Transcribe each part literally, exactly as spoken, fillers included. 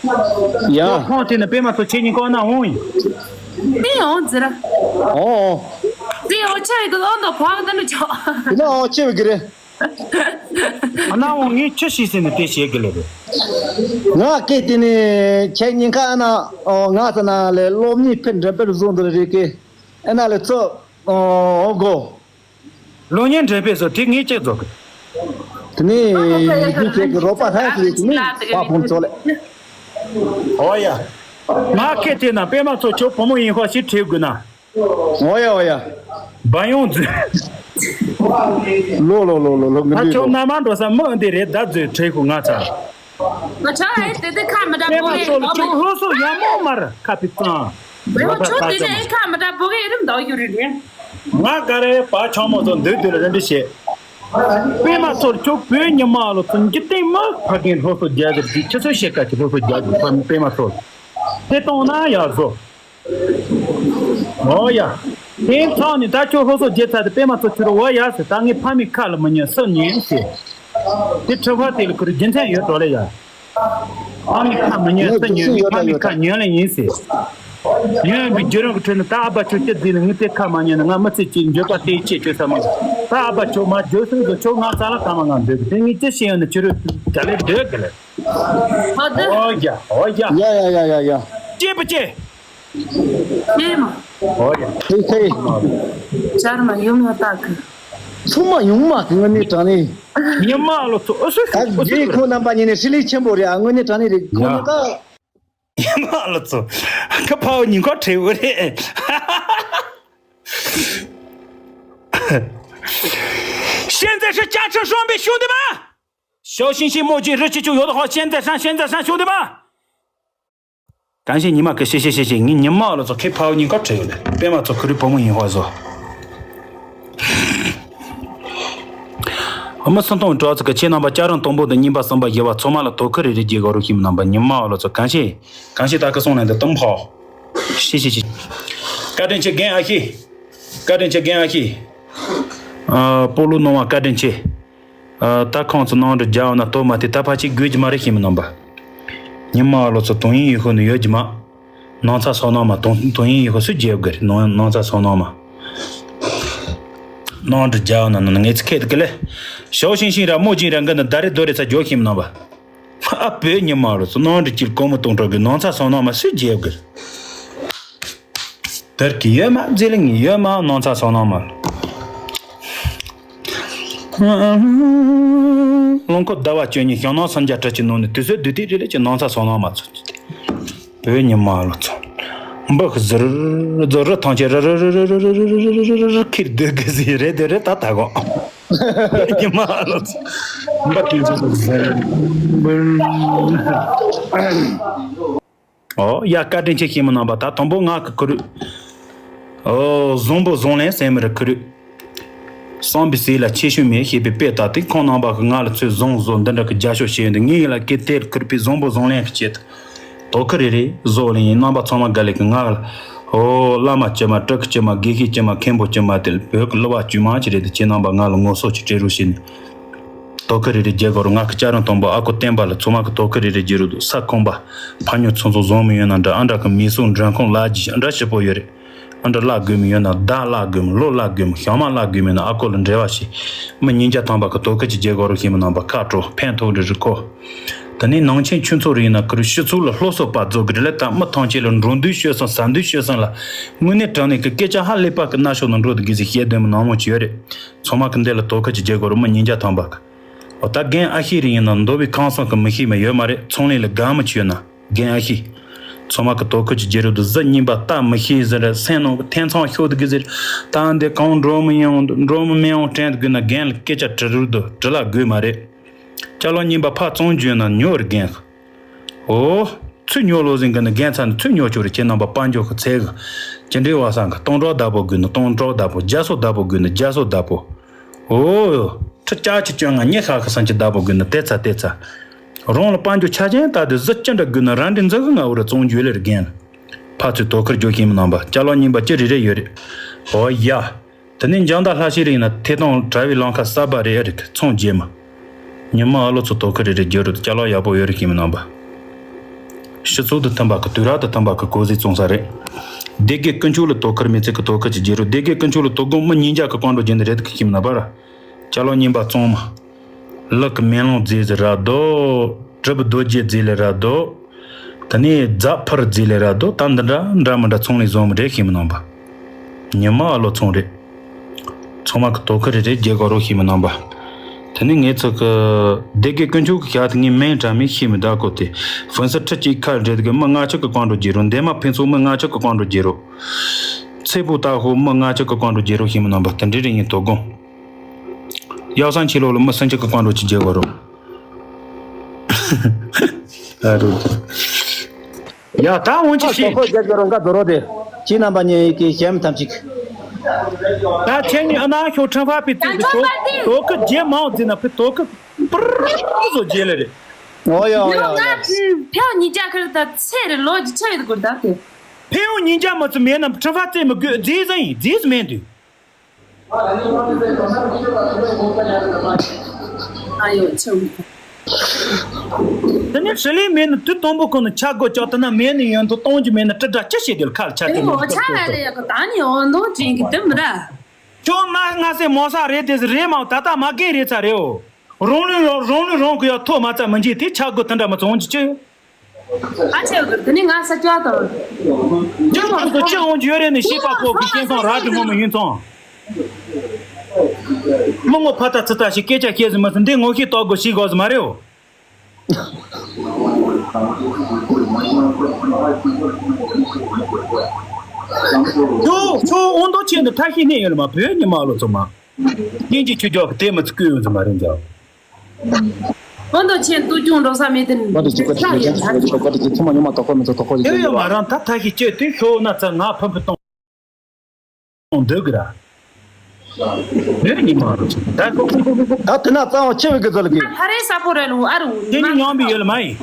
ཡ། ཁོང་དེ་ནི་པད་མ་ཚོ་ཁྱེད་གཉིས་ཀ་ན་འོང་ཡིན། དེ་ཡང་ཟེར། ཨོ་ཨོ། དེ་ཡང་ཆེ་བའི་གི་ཨོ་འདོ་ཕག་དེ་འདྲ་ཆོག་དེ་ན་ཨོ་ཆེ་བའི་གི་རེད། ཨ་ན་འོང་ངས་ཆི་ཤེས་ཟེར་ནས་དེ་བཤད་གི་ལེ་རེད། ང་སྐད་དེ་ནི་ཁྱེད་གཉིས་ཀ་ན་ཨོ་ང་ཚ་ན་ལས་སློབ་གཉིས་ཕན་འགྲན་པར་བཟུང་འདི་རེད་གི། ཨེ་ན་ལས་ཚོ་ཨོ་གོ། ལོ་ཉན་འདྲེན་པས་སོ་དེ་ངས་ཅེས་རྫོགས་གི། དེ་ནས་ཡིག་རྒྱུགས་བྱེད་ཀྱི་རོགས་པ་ཧན་ཟེར་དེ་ནས་པ་ཕུང་ཚོ་ལས། ཨོ་ཡ། ང་ཁེ་དེ་ན་པད་མ་ཚོ་ཁྱོད་བུ་མོ་ཡིན་ཧོ་ཞིག་ཁྲིད་དགོས་ན། ཨོ་ཡ་ཨོ་ཡ། བ་ཡོང་རྫུན། ལོ་ལོ་ལོ་ལོ་ལོ་ང་ད་འདི་ཁྱོད་ལོ། མནའ་མ་འགྲོ་ས་མི་འདི་རེད་ད་རྫུན་ཁྲིད་དགོས་ང་ཚ། ང་ཆ་ཨེ་དེ་དེ་ཁ་མི་འདྲ་པད་མ་པོ་ཚོ་ལ་ཁྱོད་ཨེ་སློབ་གསོ་ཡག་མོ་མར་ཁ་པི་ཙང་། ཡོ་ཆོ་དེ་ནས་ཨེ་ཁ་མི་འདྲ་པོ་གི་ཨེ་རིམ་ཟླ་བ་ཡོད་རེད་རེད། ང་ག་རེ་བ་ཆང་མོ་ཚོ་འདུག་འདུག་ལ་རེ་འདྲི་བྱེད། པད་མ་ཚོར་ཁྱོད་བོད་ཉི་མ་ལོ་ཚོ་འཇིག་རྟེན་མི་ཕ་རྒན་སློབ་གསོ་རྒྱག་གི་རྒྱུ་ཁྱི་ཚོ་ཤེས་ཀ་ཁྱི་སློབ་གསོ་རྒྱག་གི་པད་མ་ཚོར། དེ་གཏོང་ན་ཡག་བཟོ། ཨོ་ཡ། དེ་ཚང་ནི་ད་ཁྱོད་སློབ་གསོ་རྒྱག་ཚར་དེ་པད་མ་ཚོ་ཁྱོད་རོ་ཨོ་ཡ་ཟེར་ད་ངས་ཕ་མའི་ཁ་ལ་མི་ཉན་སུ་ཉན་ཟེར། དེ་ཁྲི་ཁ་དེ་ལ་ཁུར་རྒྱུ་མཚན་ཡོད་འགྲོ་ལེ་ཡ། ཨ་མའི་ཁ་མི་ཉན་སུ་ཉན་ངས་ཕ་མའི་ཁ་ཉན་ལེ་ཡིན་ཟེར། ཉན་པའི་རྒྱུ་རང་གི་ཁྲོད་ནས་ད་ཨ་ཕ་ཁྱོད་སྐྱིད་ཟིག་ལ་ངས་དེ་ཁ་མ་ཉན་ན་ང་མི་ཚེ་གཅིག་འགྱོད་པ་དེ་ཅེས་ཁྱོད་ས་མ་ད་ཨ་ཕ་ཁྱོད་མ་འགྱོད་སོང་དུ་ཁྱོད་ང་ཚ་ལ་ཁ་མ་ང་འདོད་གི་དེ་ངས་ཅི་ཤེས་ཡོད་ན་ཁྱོད་རོ་ད་ལེ་འདོད་གི་ལེ། ཨོ་ཡ་ཨོ་ཡ། ཡ་ཡ་ཡ་ཡ་ཡ། ཅེས་པ་ཅེས། ཨེ་མ། ཨོ་ཡ། ཧེ་ཧེ། ཆར་མ་ཡོང་ཡ་ཏག་གི། ཚུགས་མ་ཡོང་མ་གི་དངོས་གནས་དྲང་གནས། ཉི་མ་ལོ་ཚོ་ཨུ་སུ་ཨ་ཨུ་སུ་རྒྱལ་ཁོ་རྣམ་པ་ཉིད་ནས་ཧྲི་ལི་ཆེན་པོ་རེད་ཨ་དངོས་གནས་དྲང་གནས་རེད་ཁོ་ཡ། ནི་ཀ་ཉི་མ་ལོ་ཚོ་ཁ་ཕའོ་ཉིན་ཁོ་བྲེལ་བོ་རེད། ཤེས་མཛད་ཧྲི་ཅ་ཁྲི་ཧྲོམ་པའི་ཤུང་དེ་མ། ཞའོ་ཤིང་ཤིང་མོ་ཅི་རི་ཅི་ཅུ་ཡོད་ཧོ་ཤེས་མཛད་ཧྲང་ཤེས་མཛད་ཧྲང་ཤུང་དེ་མ། གང་ཞིག་ཉི་མ་གི་ཤེ་ཤེ་ཤེ་ཤེ་ངའི་ཉི་མ་ལོ་ཚོ་ཁེ་ཕའོ་ཉིན་ཁ་བྲེལ་ཡོད་ལེ་པད་མ་ཚོ་ཁུ་རི་བུ་མོ་ཡིན་ཧོ་བཟོ། ཨ་མ་སུན་ཏོང་གྲོགས་ཚོ་གི་ཁྱེད་རྣམ་པ་ལྕགས་རམ་དང་པོ་དང་གཉིས་པ་གསུམ་པ་བཞི་བ་ཚང་མ་ལ་དོ་ཁུ་རེ་རེ་རྒྱས་གོ་རུ་ཤིམ་རྣམ་པ་ཉི་མ་ལོ་ཚོ་གང་ཤེ་གང་ཤེ་ད་གི་སོང་ལན་དུ་གཏུམ་ཕོ། ཤེ་ཤེ་ཤེ། བཀའ་དྲིན་ཆེ་རྒན་ཨ་ཤེ། བཀའ་དྲིན་ཆེ་རྒན་ཨ་ཤེ། ཨ་སྤོ་ལོ་གནང་བ་བཀའ་དྲིན་ཆེ། ཨ་ད་ཁོང་ཚོ་ནང་དུ་རྒྱ་བ་ན་ལྟོ་མ་དེ་ད་ཕ་ཆེ་དགོས་ཀྱི་མ་རེད་ཤེས་མི་རྣམ་པ། ཉི་མ་ལོ་ཚོ་དོན་ཡིན་ཡོད་ཤོ་ནི་ཡོད་ཀྱི་མ། ནང་ཚ་སོ་ནང་མ་དོན་དོན་ཡིན་ཡོད་ཤོ་སུ་རྒྱལ་དགོས་རེད་ནང་ནང་ཚ་སོ་ནང་མ། ནང་དུ་རྒྱ་བ་ན་ནང་ངེས་ཚི་ཁེ་དུ་གི་ལེ། ཞའོ་ཤིང་ཤིང་ར་མོ་ཅིང་ར་འགི་ནི་ད་རེ་དོ་རེ་ཚ་རྒྱོ་ཤེས་མི་རྣམ་པ། ཨ་བོད་ཉི་མ་རུ་སུ་ནང་འདྲི་སྐྱིད་སྒོ་མོ་གཏོང་གྲོགས་ཀྱི་ནང་ཚ་སོང་ནང་མ་སུས་རྒྱལ་དགོས། དར་གྱི་ཡོད་མ་རྫི་གླིང་ཡོད་མ་ནང་ཚ་སོང་ནང་མ། རླུང་འཁོར་ཟླ་བ་བཅུ་གཉིས་ཞིང་ནང་སུམ་བརྒྱ་དྲུག་ཅུ་ནང་ནས་དུས་ཚོད་བདུད་ཐིག་རེ་རེ་ཀྱི་ནང་ཚ་སོང་ནང་མ་ཚོ། བོད་ཉི་མ་ལོ་ཚོ། འབུ་ཟུར་ཟུར་རི་ཐང་ཆེ་རི་རི་རི་རི་ཁིར་སྡོད་དགོས་ཟིན་རེད་དེ་རེད་ད་ད་གོ། བོད་ཉི་མ་ལོ་ཚོ། འབུ་དེ་ཚོ་ཟུར་འབུ། ཨོ་ཡ་བཀའ་དྲིན་ཆེ་ཤེས་མི་རྣམ་པ་ད་དང་པོ་ང་གི་ཁུ་རུ། ཨོ་བཟང་པོ་བཟང་ལན་ཟེར་མི་རེད་ཁུ་རུ། བསམ་པའི་ཟས་ལ་ཆེ་ཤོས་མེད་ཞེས་པའི་དཔེ་ལྟར་ཏེ་ཁོང་རྣམ་པ་གི་ང་ལ་ཚོས་བཟང་བཟོ་འདི་འདྲ་གི་རྒྱ་ཤོག་བྱས་ཡོད་འདི་ངའི་ཡིད་ལ་སྐད་དེར་ཁུར་པའི་བཟང་པོ་བཟང་ལན་གི་ཆེད་དུ། དོ་ཁུ་རེ་རེ་བཟོ་ལེན་ཡིན་རྣམ་པ་ཚང་མ་དགའ་ལེ་གི་ང་ལ། ཨོ་བླ་མ་སྐྱེ་མ་སྤྲུལ་སྐུ་སྐྱེ་མ་དགེ་བཤེས་སྐྱེ་མ་མཁན་པོ་སྐྱེ་མ་དེ་བོད་ཀྱི་གླུ་བ་དཀྱུས་མ་ཅི་རེད་དེ་ཁྱེད་རྣམ་པ་ང་ལ་ངོ་སོ་ཅིག་སྤྲད་རོགས་བྱས་ནས། དོ་ཁུ་རེ་རེ་རྒྱལ་གོ་རུ་ང་གི་ལྕགས་རམ་དང་པོ་ཨ་ཁུ་བསྟན་པ་ལ་ཚང་མ་གི་དོ་ཁུ་རེ་རེ་རྒྱལ་རུ་འདུག་ས་ཁོམ་པ། ཕ་ཉོ་ཚོང་ཚོང་བཟང་མི་ཡོད་ན་འདྲ་ཨ་འདྲ་གི་མི་སུ་མགྲོན་ཁང་ལ་རྒྱུ་འདྲ་ཞིབ་པོ་ཡོད་རེད། ཨ་འདྲ་བརླག་དགོས་མི་ཡོད་ན་བརྡ་བརླག་དགོས་མི་ལོ་བརླག་དགོས་མི་ཞང་མ་བརླག་དགོས་མི་ན་ཨ་ཁོ་ལ་འབྲེལ་བ་བྱེད། མི་ཉིས་བརྒྱ་ཐམ་པ་གི་དོ་ཁུ་གྱི་རྒྱལ་སྒོ་རུ་ཤེས་མི་རྣམ་པ་ཁ་དྲོ་ཕན་ཐོགས་འདྲི་རི་ཁོ། དེ་ནས་ནང་ཆེན་ཆུ་ཚོད་རིང་ན་ཁུ་རུ་ཕྱི་ཚུལ་ལ་སློབ་གསོ་པ་རྫོགས་གི་རེད་ལ་ད་མི་ཐང་ཆེ་ལ་འགྲོ་འདུག་ཤོད་སོང་ཟ་འདུག་ཤོད་སོང་ལ། དངོས་གནས་དྲང་གནས་ཀྱི་སྐད་ཆ་ཧ་ལས་པ་གི་སྣ་ཤོག་ནང་འགྲོ་འདུག་གི་ཟིག་བཤད་དོན་མི་ནང་མོ་ཅི་ཡོད་རེད། ཚང་མ་གི་འདི་ལ་དོ་ཁུ་གྱི་རྒྱལ་སྒོ་རུ་མི་ཉིས་བརྒྱ་ཐམ་པ་གི། འོ་ད་རྒན་ཨ་ཤེས་རིང་ཡིན་ན་མདོ་བའི་ཁང་བཟང་གི་མི་ཤེས་མི་ཡོད་མ་རེད་ཚོང་ལས་ལ་དགའ་མི་ཅི་ཡོད་ན། རྒན་ཨ་ཤེས། ཚང་མ་གི་དོ་ཁུ་གྱི་རྒྱལ་རབས་དུ་གཟི་རྙིང་པ་ལྟ་མི་ཤེས་ཟེར་ར་སེམས་ནང་གི་ཐེ་ཚོམ་ཤོར་དུ་གི་ཟེར། ད་འདི་གང་འགྲོ་མི་ཡོང་འགྲོ་མི་མི་ཡོང་དྲན་དུ་གི་ན་རྒན་ལ་སྐད་ཆ་དྲི་རུ་དུ་དྲི་ལ་དགོས་མ་རེད། ཅ་ལག་རྙིང་པ་ཕ་བཙོང་རྒྱུ་ན་ཉོ་ར་རྒན། ཨོ། ཚུ་ཉོ་ལོ་ཟིན་གི་ན་རྒན་ཚ་ནི་ཚུ་ཉོ་ཆོག་རེ་ཁྱེད་རྣམ་པ་དཔལ་འབྱོར་གི་ཚད་གི། ཅི་འདྲའི་བ་སང་གི་སྟོང་ཕྲག་བདག་པོ་དགོས་ན་སྟོང་ཕྲག་བདག་པོ་རྒྱ་སོ་བདག་པོ་དགོས་ན་རྒྱ་སོ་བདག་པོ། ཨོ། ཁྲི་ལྕགས་ཀྱི་སྐྱོན་ང་ཉི་ཤ་གི་སང་ཅི་བདག་པོ་དགོས་ན་དེ་ཚ་དེ་ཚ། རང་ལ་དཔལ་འབྱོར་ཆ་ཅན་ལྟ་དུས་གཟི་ཅི་འདྲ་དགོས་ན་རང་འདྲི་འཛི་གི་ང་འུ་ར་བཙོང་རྒྱུ་ལེར་རྒན། ཕ་ཚོས་དོ་ཁུར་རྒྱོ་ཤེས་མི་རྣམ་པ་ཅ་ལག་རྙིང་པ་ཅི་རེ་རེ་ཡོད་རེད། ཨོ་ཡ། དེ་ནས་འཇང་ད་ལྷ་ཤེས་རིང་ན་ཐེ་ཐོང་གྲྭ་བའི་ལམ་ཁ་གསར་པ་རེད་ཨ་རིག་ཚོང་རྗེས་མ། ཉི་མ་ཨ་ལོ་ཚོ་དོ་ཁུར་རེ་རེ་རྒྱོ་རུ་ཅ་ལག་ཡག་པོ་ཡོད་རེད་ཤེས་མི་རྣམ་པ། སྤྱི་ཚོགས་དང་མཐུན་པ་གི་དུས་རབས་དང་མཐུན་པ་གི་གོ་ཟས་བཙོང་ས་རེད། སྡེ་དགེ་དཀོན་མཆོག་ལ་དོ་ཁུར་མེད་ཚད་ཀྱི་དོ་ཁུར་གྱི་རྒྱལ་རོ། སྡེ་དགེ་དཀོན་མཆོག་ལ་དོ་དགོང་མི་ཉིས་བརྒྱ་གི་བཀའ་འགྲོ་རྒྱུ་ནི་རེད་གི་ཤི་མི་ན་པར། ཅ་ལག་རྙིང་པ་བཙོང་མ། ལག་གི་མེ་ལོང་རྫས་ཟིག་ར་རྡོ། གྲུབ་རྡོ་རྗེ་རྫས་ལས་ར་རྡོ། དེ་ནས་རྫ་ཕུར་རྫས་ལས་ར་རྡོ། ད་འདི་འདྲ་འདྲ་མི་འདྲ་ཚོང་ལས་བཟོ་མི་རེད་ཤི་མི་ན་པར། ཉི་མ་ཨ་ལོ་ཚོང་རེད། ཚང་མ་གི་དོ་ཁུར་རེ་རེ་རྒྱལ་གོ་རོ་ཤི་མི་ན་པར། དེ་ནས་ངས་ཚོ་གི་སྡེ་དགེ་དཀོན་མཆོག་གི་ཞག་དེ་ངའི་མིང་དྲ་མིག་ཤི་མི་ད་གོ་དེ། ཧྥུན་སི་ཁྲི་གཅིག་ཁ་རེད་གི་མི་ལྔ་ཆ་གི་བཀའ་འགྲོ་རྒྱལ་རོ། འདན་མ་ཕུན་ཚོགས་མི་ལྔ་ཆ་གི་བཀའ་འགྲོ་རྒྱལ་རོ། ཚེ་བུ་ཏ་ཧོ་མི་ལྔ་ཆ་གི་བཀའ་འགྲོ་རྒྱལ་རོ་ཤི་མི་ན་པར། དེ་འདྲའི་རེ་ངའི་དོ་དགོང་། ཡག་སང་ཆི་ལོ་ལོ་མི་སུན་ཆི་གི་བཀའ་འགྲོ་ཅི་རྒྱལ་གོ་རོ། ཨ་རོ། ཡ་ད་འོན་ཅི་ཨ་ཤི། ཁོ་ཁོ་རྒྱ་རྒྱ་རོང་ཀ་རྡོ་རོ་དེ། ཁྱི་རྣམ་པ་ཉེ་ཡི་གེ་གཞན་མི་ཐམས་ཅད། ད་ཁྱེད་ཉིད་ཨ་ན་ཤོ་ཁྲང་ཕ་པི་ཙི་ཡང་ཁྲོ་པ་དེ། དོ་ཀི་རྒྱལ་མང་ཟིན་ན་ཕི་དོ་ཀི་པུར་བཟོ་རྒྱལ་ལ་རེད། ཨོ་ཡ་ཨོ་ཡ་ཡོ་ཨོ་ང་ཡ། ཕེའོ་ཉིས་བརྒྱ་ཁར་ད་ཚེ་རེ་ལོ་ཅི་ཆ་ཡོད་དགོས་ད་དེ། ཕེའོ་ཉིས་བརྒྱ་མ་ཚུ་མེད་ན་ཁྲང་ཕ་ཙི་མི་དགོས་རྫིས་ཟིན་རྫིས་མེད་དུས། ཨ་ཡོ་ཆུང་། དེ་ནས་ཧྲི་ལི་མེད་ནི་དུས་དང་པོ་ཁོ་ན་ཆ་དགོས་ཅག་དེ་ན་མེད་ནི་ཡོན་ཐོ་གཏོང་རྒྱུ་མེད་ནི་དྲི་དྲག་ཅི་བྱེད་དེ་ཁ་ལ་ཆ་དེ་ཨེ་ནི་འོ་ཆ་ལ་ལ་ཡག་གི་ད་ནི་འོ་འདོང་དྲན་གི་དུ་མི་ར། ཁྱོད་ང་ང་སེ་མོ་ས་རེད་དེ་རེད་མ་ད་ལྟ་མ་རྒན་རེད་ཚ་རེད་འོ། རང་ལུས་རང་རང་ལུས་རང་གི་ཡག་ཐོག་མ་ཚ་མི་འཇིག་དེ་ཆ་དགོས་དེ་འདྲ་མི་ཚོ་འོང་གི་ཅི། ཨ་ཆེ་གི་དེ་ནི་ང་ས་སྐྱ་དང་། ཉི་མ་སོ་ཅི་འོང་རྒྱུ་རེད་ནི་ཤེས་པ་ཁོ་གི་སྐྱེ་སོང་ར་དྲི་ངོ་མི་ཡིན་ཚོང་། མི་ངོ་ཕ་ད་ཚི་ད་ཞིག་སྐད་ཆ་བཤད་ཟིན་མ་ཟིན་འདི་ངོ་ཤེས་རྟོགས་དགོས་ཤེས་དགོས་ཟིན་མ་རེད་འོ། ཁྱོད་ཁྱོད་འོང་དོ་ཆེ་འདི་ཐ་ཤི་ནས་ཡོད་ལ་མ་བོད་ཉི་མ་ལོ་ཚོ་མ། སྙིང་རྗེ་ཆུ་རྒྱོག་གི་དེ་མི་ཚི་བསྐུལ་ཡོང་ཟིན་མ་རེད་འཇག་ཨོ་མདོ་ཆེན་ཏུ་ཅུང་འགྲོ་ས་མེད་དེ་ནི་ཁ་ཡོད་ད། དེ་ཡོད་མ་རང་ད་ཐ་ཤི་སྐྱོད་དུས་ཤོག་ན་ཚ་ང་ཕམ་ཕུ་གཏོང་འདོད་གི་ར། ཡོད་ཉི་མ་རུ་ད་ཁོ་ཁོ་ཁོ་ཁོ་ད་དེ་ན་གཙང་བ་ཆེ་བའི་གི་ཚོ་ལ་གི། ཐ་རེ་ས་པོ་རེ་ལུ་ཨ་རུ་དེ་ནི་ཉམས་པའི་ཡོད་ལ་མ་ཡིན།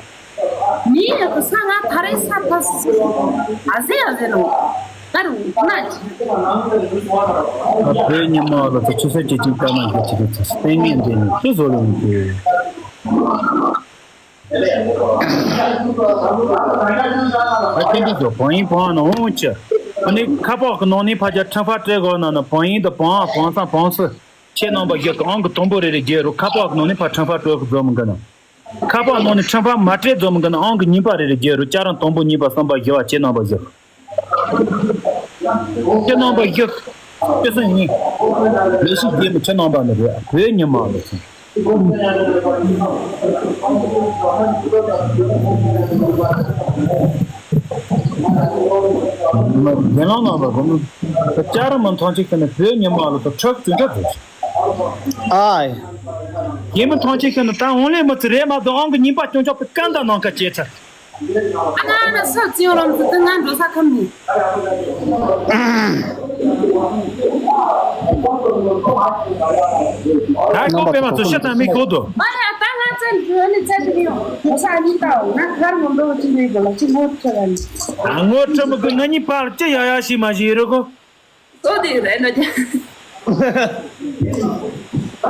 མི་ཡི་གི་ས་ང་ཐ་རེ་ས་ཕ་སི་ཨ་ཟེ་ཨ་ཟེ་ལོ། ཨ་རུ་ན་ཅི། བོད་ཉི་མ་ལ་ཚོ་ཆུ་ཚོད་གཅིག་གཅིག་ལྟར་ན་རྒྱུ་ཅི་རེད་ཚོ་སྟེང་ངན་འདི་ནི་ཅི་བཟོ་ལོ་ཡིན་གི། ཨ་ཁྱེད་འདི་ཚོ་བང་ཡིན་བང་ན་འོང་ཅི། ཨ་ནི་ཁ་པག་གི་ནང་ནས་ཕ་རྒྱ་ཁྲ་ཕག་སྤྲད་དགོས་ན་ན་བང་ཡིན་དང་བང་བང་སང་བང་སི། ཁྱེད་རྣམ་པ་བཞི་གི་ཨང་གི་དང་པོ་རེ་རེ་རྒྱལ་རུ་ཁ་པག་གི་ནང་ནས་ཕ་ཁྲ་ཕག་སྤྲོད་གི་འཛོམས་གི་ན། ཁ་པག་ནང་ནས་ཁྲིམས་ཕ་མ་སྤྲད་འཛོམས་གི་ན་ཨང་གི་གཉིས་པ་རེ་རེ་རྒྱལ་རུ་ཅ་རང་དང་པོ་གཉིས་པ་གསུམ་པ་བཞི་བ་ཁྱེད་རྣམ་པ་བཞི། ཁྱེད་རྣམ་པ་བཞི། ཁྱེད་སུ་ཡིན། ལས་ཤིག་རྒྱལ་མི་ཁྱེད་རྣམ་པ་ནི་རེད་བོད་ཉི་མ་ལ་སོང་། རྒན་ལགས་རྣམ་པ་གོ་ནི། ཅ་རང་མི་མཐོང་ཆེ་ཁྱེད་ནི་བོད་ཉི་མ་ལ་སོང་ཁྲག་ཅུང་ཁྲག་ཟེར། ཨའི། ཡིན་མི་མཐོང་ཆེ་ཤོད་ནི་ད་འོང་ལས་མི་ཚེ་རེད་མ་གཏོགས་ཨང་གི་གཉིས་པ་སྐྱོང་ཆོག་པའི་སྐད་འདའ་ནང་ཁ་བྱས་ཚར། ཨ་ན་ཨ་ན་ས་ཅི་ཡོང་ལམ་ཚོ་དེ་ང་འགྲོ་ས་ཁམས་ནི། ད་ཁོ་པད་མ་ཚོ་ཤི་ཚར་མི་ཁོ་དོ། ཨ་ན་ད་ང་ཚོ་འགྲོ་ནི་ཚ་ཅི་ཡོང་འགྲོ་ས་གཉིས་ད་ང་གར་མི་འགྲོ་ཅི་ཡོད་དགོས་ལ་ཅི་ངོ་ཚ་ལ་ནི། ད་ངོ་ཚ་མི་དགོས་ང་གཉིས་བར་ཅི་ཡ་ཡ་ཞིག་མ་ཞིག་ཡོད་རེད་གོ། ལྟོ་དེ་རེད་ན་ཀྱང་།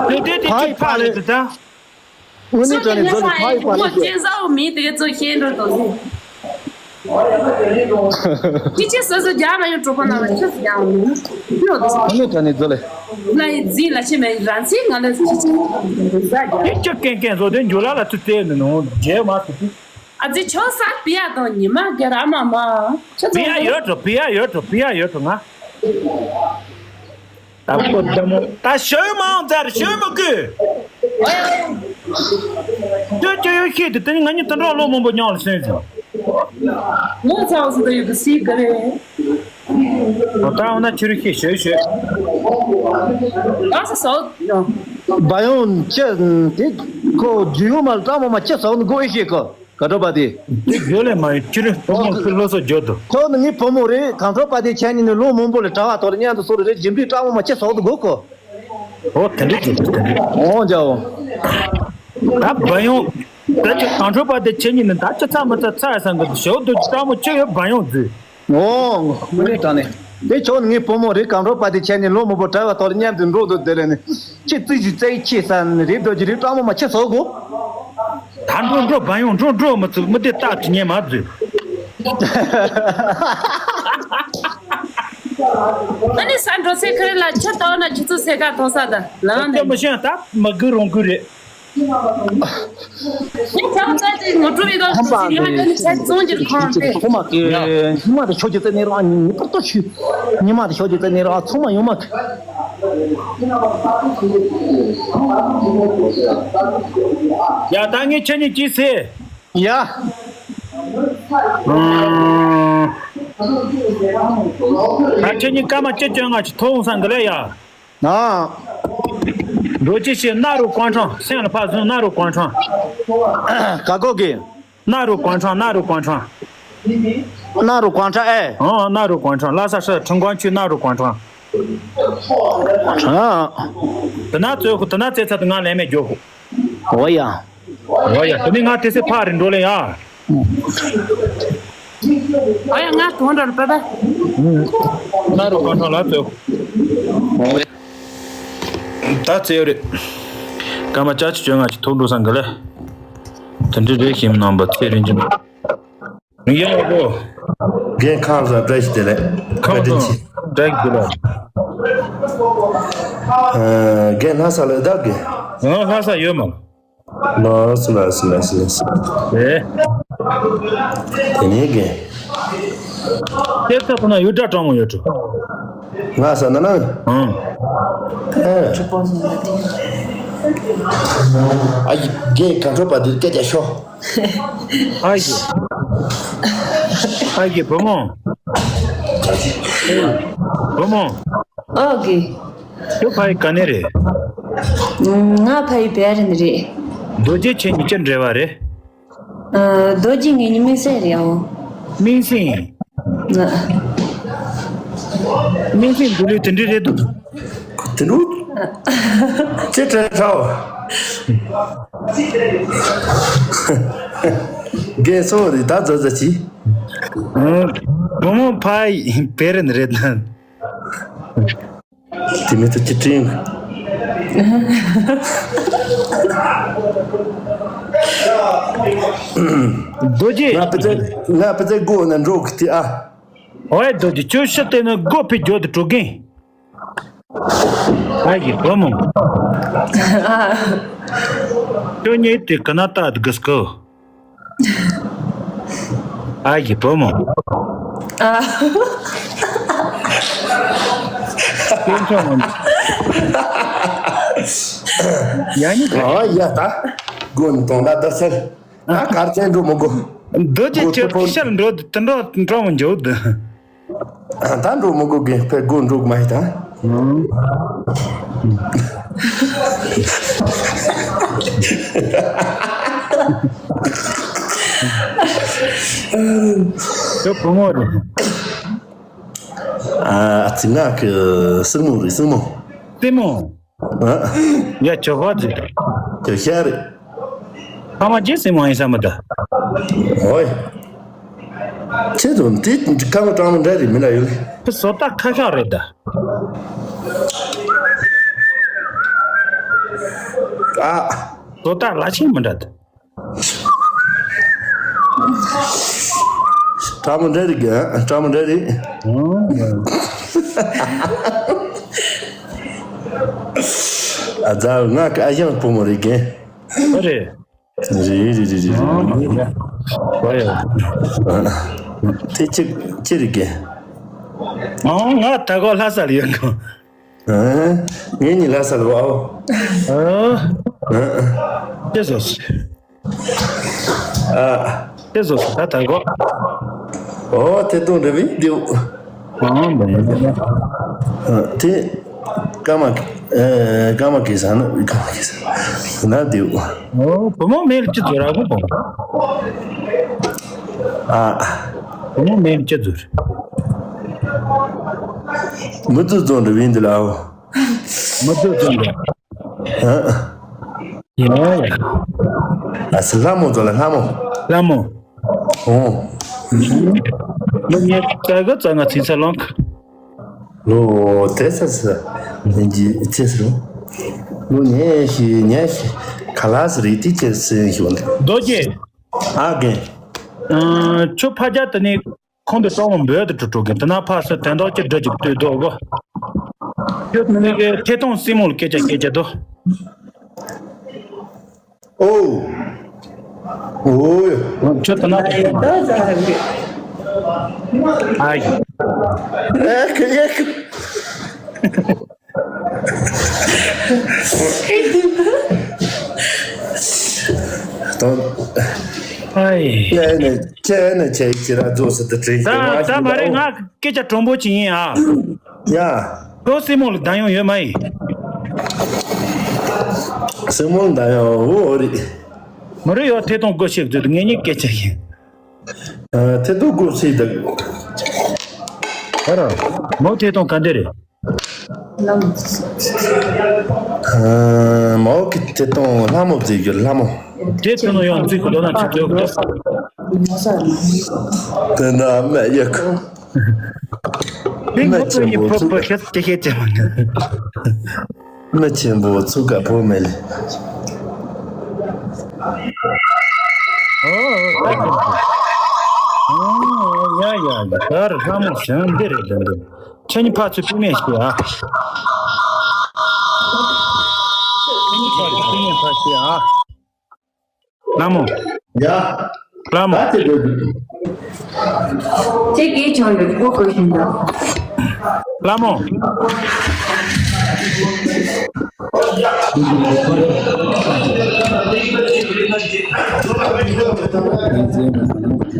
དེ་དེ་དེ་ཕའི་ཅིག་ཕ་ཕ་རེད་ལེ། དེ་ད། དངོས་གནས་དྲང་ནས་རྫོགས་ལེ་ཕའི་ཕ་ལེ་ཅེ། ཅེ་ཟའོ་མི་དེ་ག་ཚོ་ཤེས་འགྲོ་དོ་ཟེ། ཅི་ཅི་སོ་སོ་རྒྱ་མ་ཡོད་གྲོགས་པོ་ན་ལ་ཆོས་སུ་རྒྱ་འོང་ཡོད་དོ་ཟེ། དངོས་གནས་དྲང་ནས་རྫོགས་ལེ། ལ་ཡི་རྫི་ལ་ཆེ་མེད་རང་ཚིག་ང་ལ་ཅི་ཅི་ཟ་རྒྱ། དེ་ཅི་ཀན་ཀན་བཟོ་དེ་འཇུ་ལ་ལ་ཚུ་བཙལ་ནས་ནོ་རྒྱལ་མ་སུ་དེ། ཨ་ཙི་ཆོ་ས་པི་ཡ་དང་ཉི་མ་རྒྱ་ར་མ་མ། ཆོ་ཚོ་པི་ཡ་ཡོད་དོ་པི་ཡ་ཡོད་དོ་པི་ཡ་ཡོད་དོ་ང་། ད་ཁོ་ད་མོ་ད་ཤོད་མང་ཙར་ཤོད་མི་དགོས། ཁྱོད་ཁྱོད་ཡོད་ཤེས་དུ་དེ་ང་གཉིས་དུད་འགྲོ་ལོ་མང་པོ་མྱོང་ལ་སོན་ཟིན། ངོ་ཚ་བ་སུ་དུ་ཡོད་པ་སི་ག་རེད། ད་འོ་ན་ཁྱོད་ཤེས་ཤོད་ཤོད། ཨ་ས་སོ། བ་ཡོང་ཅེ་དེ་ཁོ་རྒྱུ་ཡོང་མ་ལ་ཀྲང་མོ་མ་ཅེ་སོག་ནི་གོ་ཨེ་ཤེས་གོ། ག་འགྲོ་པ་དེ། དེ་བརྗོད་ལས་མ་ཡིན་ཁྱི་རེ་བུ་མོ་ཁྱི་ལོ་སོ་བརྗོད་དོ། ཁོ་ནི་ངའི་བུ་མོ་རེད་གང་འགྲོ་པ་དེ་ཁྱེད་གཉིས་ནི་ལོ་མང་པོ་ལས་གྲྭ་བ་དོར་མཉམ་དུ་སོ་རེ་རེད་རྒྱུ་འབྲས་སྤྲང་མོ་མ་ཁྱེད་སོག་ཏུ་དགོས་ཁོ། ཨོ་དེ་འདྲས་བརྗོད་དོ་དེ་འདྲས། འོ་འཇའ་འོ། ད་བ་ཡོང་། ད་ཅི་གང་འགྲོ་པ་དེ་ཁྱེད་གཉིས་ནི་ད་ཅི་ཚ་མི་ཚ་ཚ་ཡ་སང་གི་ཞོ་དུ་སྤྲང་མོ་ཁྱི་ཡོད་བ་ཡོང་རྫི། ཨོ། དངོས་གནས་དྲང་ནས། དེ་ཁྱོད་ངའི་བུ་མོ་རེད་གང་འགྲོ་པ་དེ་ཁྱེད་གཉིས་ལོ་མང་པོ་གྲྭ་བ་དོར་མཉམ་དུ་འགྲོ་འདུག་དེ་ལས་ནི། ཁྱེད་ཙི་ཞིག་ཙེ་ཁྱེད་ས་ནི་རེད་དོ་ཅི་རེད་སྤྲང་མོ་མ་ཁྱེད་སོག་གོ། ད་འགྲོ་འགྲོ་བ་ཡོང་འགྲོ་འགྲོ་མི་ཚུགས་མི་དེ་རྟགས་ཀྱི་ཉན་མ་བཟོས། ཨ་ནི་ས་འགྲོ་སའི་ཁ་རི་ལ་ཆུ་བཏང་ན་ཆུ་ཚོད་སེ་ཀ་ཐོག་ས་ད་ལང་ནས། མི་ཤེས་ད་མི་དགོས་རང་དགོས་རེད། ཁོང་པ་ཚོ་ཚོང་རྒྱུར་ཁོང་དེ། ཁོང་མ་གི་ཉི་མ་དེ་ཤོག་གི་རྩེ་ནས་རང་ཉི་པར་ཏོ་ཤུ། ཉི་མ་དེ་ཤོག་གི་རྩེ་ནས་རང་ཚང་མ་ཡོང་མ་གི། ཡ་ད་ངས་ཁྱེད་གཉིས་ཅི་ཟེར། ཡ། ད་ཁྱེད་གཉིས་སྐར་མ་བཅུ་བཅོ་ལྔ་ཅིག་ཐོག་འོང་ས་འདི་ལས་ཡ། ཨ། འགྲོ་ཅི་ཞེས་སྣ་རུ་ཀོང་ཁྲང་སེམས་ལ་ཕར་བཟུང་སྣ་རུ་ཀོང་ཁྲང་། ག་གོ་གི། སྣ་རུ་ཀོང་ཁྲང་སྣ་རུ་ཀོང་ཁྲང་། སྣ་རུ་ཀོང་ཁྲང་ཨེ། ཨང་སྣ་རུ་ཀོང་ཁྲང་ལྷ་ས་ཧྲི་ཁྲིན་ཀོང་ཆུས་སྣ་རུ་ཀོང་ཁྲང་། ཨ། དེ་ན་ཙོད་ཁུ་དེ་ན་ཙེ་ཚ་དེ་ང་ལན་མེད་རྒྱོ་ཁུ། འོ་ཡ། འོ་ཡ་དེ་ནི་ང་དེ་སེ་ཕ་རི་འགྲོ་ལེ་ཡ། ཨ་ཡ་ང་གང་འདྲ་རུ་པ་པ། ན་རུ་གང་འདྲ་ལ་ཙོད། ད་ཙེ་རེད། སྐར་མ་བཅུ་གཅིག་བཅོ་ལྔ་ཅིག་ཐུག་འགྲོ་སང་གི་ལེ། དེ་འདྲ་རེད་ཤིམ་ནང་པ་ཚེ་རིང་ཅིག་རིང་ཡང་ལོ་གོ། རྒན་ཁམས་བཟང་བཀྲ་ཤིས་བདེ་ལེགས། ཁམས་བཀའ་དྲིན་ཆེ། བཟང་བཀྲ་ཤིས་བདེ་ལེགས། ཨ། རྒན་ལྷ་ས་ལ་བདག་གི། ང་ལྷ་ས་ཡོད་མ། ལགས་སོ་ལགས་སོ་ལགས་སོ་ལགས་སོ། ཨེ། དེ་ནས་རྒན། སྐྱེས་ས་ཁོ་ན་ཡུལ་གྲྭ་གྲོང་མོ་ཡོད་འགྲོ། ང་ས་ན་ན། ཨང་། ཨེ། ཨ་ཡི་རྒན་ག་འཕྲོ་པ་འདིར་སྐད་རྒྱག་ཤོག་ཨ་ཡི། ཨ་ཡི་བུ་མོ། བུ་མོ། ཨོ་གི། ཁྱོད་ཕ་ཡི་ག་ནས་རེད། ང་ཕ་ཡི་བེ་ར་ནས་རེད། རྡོ་རྗེ་ཁྱེད་གཉིས་ཀྱི་འབྲེལ་བ་རེད། ཨ། རྡོ་རྗེ་ངེད་གཉིས་སྨིན་སྲས་རེད་ཨོ། སྨིན་སྲས། ང་། སྨིན་སྲས་འདུག་ལུས་དེ་འདྲ་རེད་འདུག་དེ་འདུག་ཅེ་དྲན་ཁྲའོ། རྒན་སོ་རེད་ད་ཛ་ཛ་ཅི། ཨ། བུ་མོ་ཕ་ཡི་བེ་ར་ནས་རེད་ན། དེ་མི་ཐུབ་ཀྱི་དྲིན། རྡོ་རྗེ། ང་ཕི་ཙེ་ང་ཕི་ཙེ་སྒོ་ནས་འགྲོ་གི་དེ་ཨ། ཨོའི་རྡོ་རྗེ་ཁྱོད་ཤི་དེ་ནི་སྒོ་ཕི་རྒྱུ་དུ་འགྲོ་གིན། ཨ་ཡི་བུ་མོ། ཁྱོད་གཉིས་དེ་ག་ན་ལྟ་དགོས་གོ། ཨ་ཡི་བུ་མོ། ཨ། སྐྱོན་ཆོག་མ་འདུག་ཡ་ནི་ག་ཨ་ཡ་ད། དགོན་དོང་ད་ད་སེར། ད་གར་ཆེན་འགྲོ་མི་དགོས། འདི་ཅི་ཁྱོད་ཤར་འགྲོ་དེ་འགྲོ་འགྲོ་མི་འཇོག་དེ། ད་འགྲོ་མི་དགོས་གི་ཕེ་དགོས་འགྲོ་གི་མ་ཡི་ད། ཁྱོད་བུ་མོ་རེད། ཨ་ཙི་ང་གི་སྲིང་མོ་རེད་སྲིང་མོ། སྲིང་མོ། ཨ། ཡ་ཇོ་ཧོ་ཛི། ཇོ་ཤ་རེད། ཕ་མ་ཅི་སྲིང་མོ་ཡིན་ས་མི་ད། ཧོꯏ། ཁྱེད་ཚོ་འདི་ཁ་མ་གྲང་མོ་འདྲ་རེད་མི་ལ་ཡོད་ལེ། ཁྱོད་བཟོ་ལྟ་ཁ་ཤགས་རེད་ད། ཨ། བཟོ་ལྟ་ལ་ཆེན་མི་འདྲ་ད། ཀྲ་མོ་འདྲ་རེད་གི་ཀྲ་མོ་འདྲ་རེད། ཨ་ཙ་ང་གི་ཨ་ཞང་བུ་མོ་རེད་གི་ཨ་རེད། རེད་རེད་རེད་རེད། ཨ་ཡ། དེ་ཅི་ཅི་རེད་གི་ཨ་ང་ད་གོ་ལྷ་ས་ལ་ཡོད་གི་ཨ། ངེད་གཉིས་ལྷ་ས་ལ་བའོ། ཨ། ཨ། ཅི་བཟོ། ཨ། ཅི་བཟོ་ད་ད་གོ་ཨོ་དེ་དུང་རེ་བི་དེའུ། ཨ་མ་ཡིན། ཨ། དེ། ཀ་མ། ཨེ། ཀ་མ་གི་ས་ན་ཀ་མ་གི་ས་ན་དེའུ། ཨོ་བུ་མོ་མེད་ལ་ཅི་བཟོ་ར་གོ་བུ་མོ། ཨ། བུ་མོ་མེད་ལ་ཅི་བཟོ་ར། མི་ཚོ་ཚོ་འདྲ་བིན་འདི་ལའོ། མི་ཚོ་ཚོ་འདྲ། ཨ། ཡིན་ནའི། ཨ་སི་ལྷ་མོ་ཚོ་ལ་ལྷ་མོ། ལྷ་མོ། ཨོ། ལོ་ཉེ་ཙག་གི་ཙག་ང་ཚིག་ཚ་ལོང་། ལོ་དེ་ཚ་ཚ། ལན་གྱི་ཚེ་སི་རུ། ལོ་ཉེ་ཤི་ཉེ་ཤི། ཁ་ལ་སི་རི་ཏི་ཚེ་སི་ཤི་བ་ནི། རྡོ་རྗེ། ཨ་རྒན། ཁྱོད་ཕ་རྒྱ་དེ་ནས་ཁོང་དུ་སྤྲང་བོ་འབོད་དུ་འགྲོ་འགྲོ་གི། དེ་ན་ཕ་སུ་དོན་དག་ཅི་འདྲ་ཅིག་ལྟོས་དོ་གོ། ཁྱོད་ནི་གི་ཐད་གཏོང་སྲིང་མོ་ལ་སྐད་ཆ་སྐད་ཆ་དོ། ཨོ། ཨོ། ཁྱོད་དེ་ན་ཨ་ཡི། ཨེ་ཁི་ཨེ་ཁི། ཨ་ཡི། ཁྱེད་ནི་ཁྱེད་ནི་ཁྱེད་ཀྱི་ར་རྫོགས་སུ་དུ་དྲན་གྱི་ད་མ་ད་ཤི་མ་རེད། ད། ང་སྐད་ཆ་དྲང་པོ་ཅིག་ཡིན་ཨ། ཡ། ཁྱོད་སྲིང་མོ་ལ་བདམས་ཡོང་ཡོད་མ་ཡིན། སྲིང་མོ་ལ་བདམས་ཡོང་འོ་རེད། མ་རེད་ཡོད། ཐད་གཏོང་སྒོ་ཕྱེ་དུས་ངེད་གཉིས་སྐད་ཆ་ཡིན། ཨ། ཐད་གཏོང་སྒོ་ཕྱེ་དུས། ཨ་ར། མོ་ཐད་གཏོང་ག་འདྲ་རེད། ཨ། མོ་གི་ཐད་གཏོང་ལྷ་མོ་བརྩི་རྒྱུ་ལྷ་མོ། དེ་ཚོ་ནང་ཡང་བརྩི་གི་འདུག་ན་ཆུ་ཚོད་དགོས། དེ་ན་མེད་ཡོད་གི། མི་ངོ་ཚོ་ཡི་ཕོ་ཕོ་ཤེས་ཀྱི་ཤེས་ཀྱི་མ་ངེས། མི་ཆེན་པོ་ཚུགས་ཀ་བོ་མེད་ལེ། ཨོ། ཨོ། ཡ་ཡ་ཡ། ད་རུ་ལྷ་མོ་ཞིང་འདི་རེད་འདི་འདི། ཁྱེད་གཉིས་ཕར་ཚུར་བུད་མེད་ཤིག་ཨ། ཁྱེད་གཉིས་ཕར་ཚུར་བུད་མེད་ཕར་ཤིག་ཨ། ལྷ་མོ། ཡ། ལྷ་མོ། ད་ཅི་དགོས་འདུག་ཅི་གིས་ཆོག་ཡོད་ཁོ་དགོས་བཞིན་དུ། ལྷ་མོ།